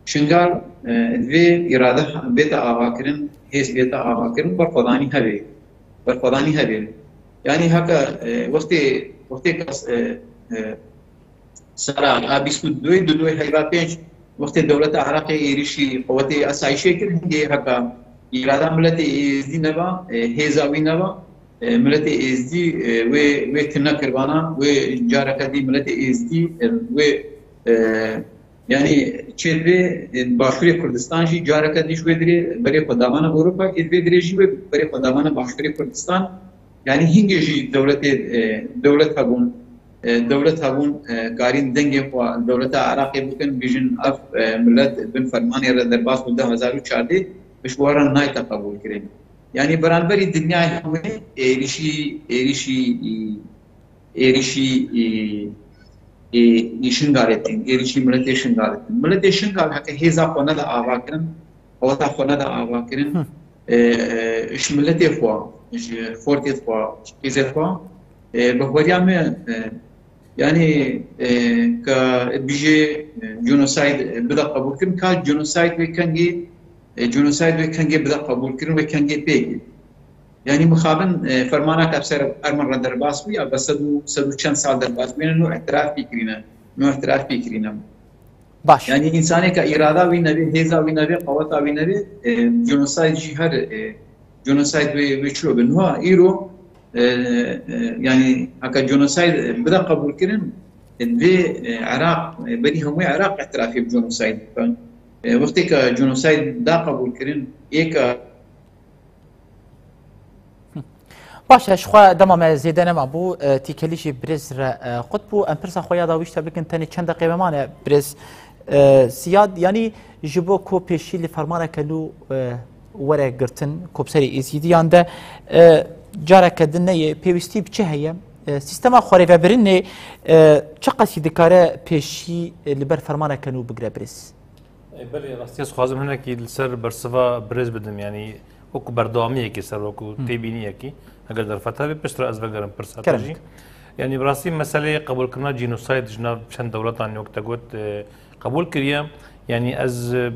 Şingal, e, divê îrade bête avakirin, hêz bête avakirin, berxwedanî hebe. Berxwedanî hebe. Yanî heke, e, wextê, wextê kes, e, e, Sala a bîst û duyê, di duê heyva pênc, wextê dewleta Iraqê êrîşî qewetê esayîşê kir, hingê heka îrada miletê Êzdî neba, e, hêza wî neba, e, miletê Êzdî, e, wê, wê tune kir vana, wê careke dî miletê Êzdî, e, wê, e, yanî çêdibê, e, Başûrê Kurdistan jî careke dî ji wê dirê berê xwe davana Ewropa, ê divê dirê jî wê berê xwe davana Başûrê Kurdistan. Yanî hingê jî dewletê, e, dewlet hebûn, e, dewlet hebûn, e, karîn dengê xwe dewleta Iraqê bikin, bêjin ev, e, milet bin fermanê re derbas bû du hezar û çardeh, bi ji we re nayte qebûlkirin. Yanî beramberî dinyayê hemû êrîşî, êrîşî, ê, êrîşî, ê, ê, ê Şingalê tîn, êrîşî miletê Şingalê tîn. Miletê Şingal heke hêza xwe neda avakirin, qeweta xwe neda avakirin, Hı. e, e, ji miletê xwe, ji xortê xwe, ji qîzê xwe, e, bi heweriya me, e, yanî, e, ka bîjê, e, genosayd bide qebûlkirin, ka genosayd wê kengê, e, genosayd wê kengê bide qebûlkirin, wê kengê pêkê. Yanî mixabin, e, fermana ke ser Ermen re derbas bû, ya be sed û, sed û çend sal derbas bû, yanî nû îtiraf bikirîne, nû îtiraf bikirîne. Baş. Yanî însanê ke îrada wî nebe, hêza wî nebe, qeweta wî nebe, e, genosayd jî her, e, genosayd wê, wê çilo be. Niha îro, e, e, yanî heke genosayd bide qebûlkirin, e, divê, e, Iraq, e, berî hemû Iraq îtirafê bi genosayd bikin. E, wextê ke genosayd da qebûlkirin, ê ke Baş e, ji xwe dema me zêde nema bû, e, tîkelî jî birêz re, e, qut bû. Em pirsa xwe ya dawî ji te bikin, tenê çend deqê me mane, birêz, e, Siyad, yanî ji bo ku pêşî li fermaneke nû, e, were girtin, ku bi serê Êzîdiyan de, e, careke din neyê, pêwîstî bi çi heye? E, sîstema xwerêvebirinê, e, çiqasî dikare pêşî, e, li ber fermaneke nû bigire, birêz? E, belê, rastî ez xwazim hinekî li ser bersiva birêz bidim, yanî wekû berdewamiyekê ser, wekû Hı. têbîniyekî, eger derfet hebe, piştre ez vegerim pirsa te Kerem jî. Yanî bi rastî meseleyê qebûlkirina cînosayd ji nav çend dewletan, wek te got, e, qebûl kiriye. Yanî ez, e,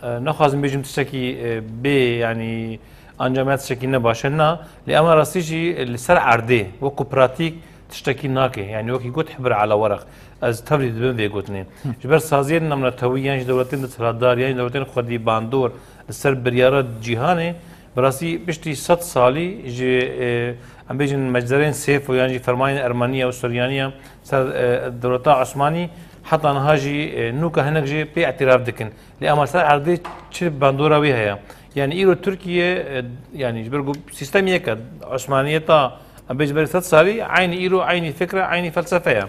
e, naxwazim bêjim tiştekî, e, bê, yanî anca me tiştekî ne baş e, na, lê ema rastî jî li ser erdê, wekû pratîk, tiştekî nake. Yanî wekî got, hibir ala weraq. Ez tevlî dibim vê gotinê. Hı. Ji ber saziyên navnetewî yan jî dewletên desthilatdar yan jî dewletên xwedî bandor li ser biryara cîhanê, bi rastî piştî sed salî ji, e, em bêjin mecderên sêf û yan jî fermanên Ermeniya û Suryaniya ser, e, dewleta Osmanî heta niha jî, e, nûka hinek jî pê îtîraf dikin. Lê ema ser erdê çi bandora wî heye? Yanî îro Tirkiye, e, yanî ji ber ku sîstemê yek e, Osmaniyeta, em bêjin berî sed salî, eynî îro, eynî fikre, eynî felsefe ye.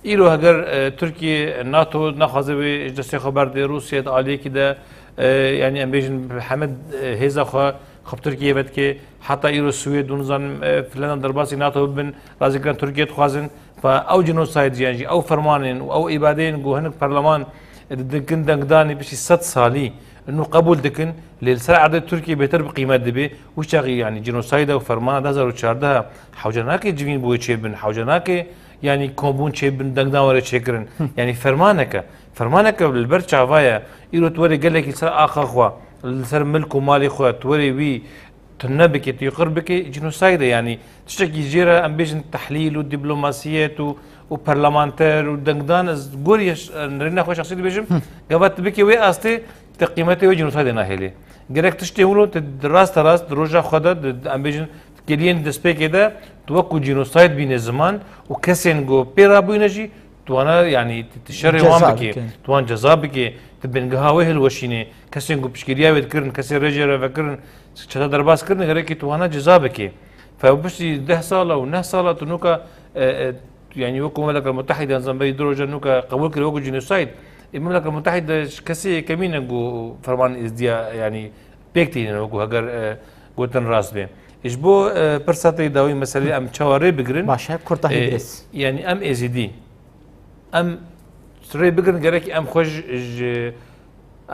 Îro heger e, Tirkiye NATO naxwaze wê ji destê xwe berdê, Rûsya di aliyekî de e, yanî em bêjin heme e, hêza xwe xwe bi Tirkiye vedike, heta îro Swêd û nizanim e, Finlanda derbasî NATO bibin, razîkirin Tirkiye dixwazin. Fa ew cînosayd jiyan jî ew fermanên û ew îbadeyên ku hinek perleman e, dikin dengdanê piştî sed salî nû qebûl dikin, lê li ser erdê Tirkiye bêtir bi qîmet dibe. Wî çaxî yanî cînosayda û fermana du hezar û çardeh hewce nake civîn bi wê çêbin, hewce nake yanî kombûn çêbin, dengdan were çêkirin. Yanî fermaneke, fermaneke li ber çava ye. Îro tu werê gelekî li ser axa xwe, li ser milk û malê xwe, tu werê wî tune bike, tu yê qir bike, cînosayd e. Yanî tiştekî jê re em bêjin tehlîl û dîplomasiyet û, û parlamenter û dengdan, ez gorî nirêna xwe şexsî dibêjim, gava tu bike wê astê, te qîmetê wê cînosaydê nahêlê. Gerek tiştê wilo tu di raste rast di roja xwe de, di, di, em bêjin, di kêliyên destpêkê de, tu wekû cînosayd bîne ziman û kesên ku pê rabûyîne jî, tu wana, yanî, tu, tu şerê wan Ceza bikê, bike. Tu wan ceza bikê, tu bingeha wê hilweşînê, kesên ku piştgiriya wê dikirin, kesên rê jê re vekirin, çete derbas kirin, gerekî tu wana ceza bikê. Fe piştî deh sala û neh sala tu nuka, e, e, yanî wekû Memleka Mutehîde, nizam berî du roja nuka qebûl kir wekû cînosayd. Ê Memleka Mutehîde ji kesê yekemîn e ku fermanên Êzidiya, yanî pêk tînin wekû heger, e, gotin rast bê. Ji bo, e, pirsa te yê dawî meselê em çawa rê bigirin? Baş e, kurta hî E, birêz. Yanî em Êzidî. Em rê bigirin, gerek em xwe ji, ji,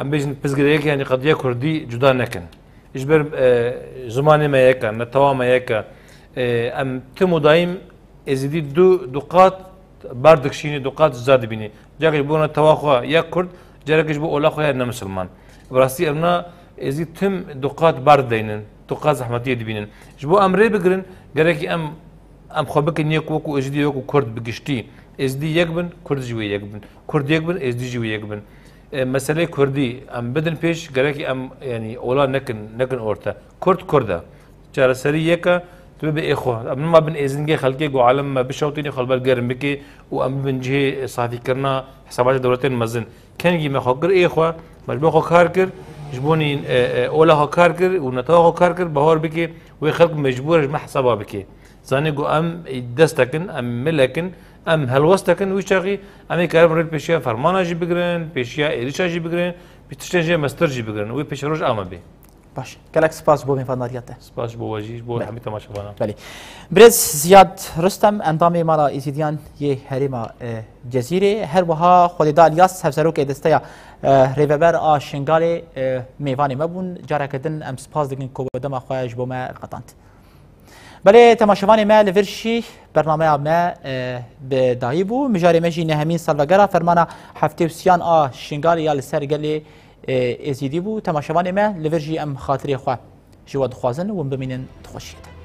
em bêjin pirsgirêk, yanî qediya Kurdî cuda nekin. Ji ber, e, zimanê me yek e, netewa me yek e. E, em tim û daîm Êzidî du, du qat bar dikişînê, du qat cuda dibînê. Carek ji bo netewa xwe ya Kurd, carek ji bo ola xwe ya ne misilman. Bi rastî em na Êzidî tim du qat bar dideynin, du qat zehmetiyê dibînin. Ji bo em rê bigirin, gerekî em, em xwe bikin yek wekû Êzidî, wekû Kurd bi giştî. Êzidî yek bin, Kurd jî wê yek bin. Kurd yek bin, Êzidî jî wê yek bin. E, meselê Kurdî em bidin pêş, gerekî em, yanî ola nekin, nekin orte. Kurd, Kurd e. Çareserî yek e, tu bibe ê xwe. Em nima bin êzingê xelkê ku alem me bişewtînê, xwe li ber germ bike û em bibin cihê safîkirina hesabatê dewletên mezin. Kengî me xwe kir ê xwe, me ji bo xwe kar kir, ji bo nî, e, e, ola xwe kar kir û netewa xwe kar kir, bahor bike wê xelk mecbûr e ji me hesaba bike. Zanî ku em destekin, em milekin, em helwestekin, wî çaxî em ê karin rê pêşiya fermana jî bigirin, pêşiya êrişa jî bigirin, bi tiştên jê mestir jî bigirin. Wê pêşeroj a me bê. Baş. Gelek spas ji bo mêvandariya te. Spas ji bo we jî, ji bo Belê. hemî temaşevanan. Belê. Birêz Ziyad Rustem, endamê Mala Êzîdiyan yê Herêma, e, Cezîrê, her wiha Xwedêda Elyas, hevserokê desteya, e, Rêveber a Şingalê, e, mêvanê me bûn. Careke din em spas dikin ku dema xwe ji bo me qetand. Belê, temaşevanê me, li vir jî bernameya me, e, bi dayî bû. Mijarê me jî nehemîn salvegera fermana heftê û sêyan a Şingalê ya li ser gelê, e, Êzîdî bû. Temaşevanê me, li vir jî em xatirê xwe ji we dixwazin û hûn bimînin di xweşiyê de.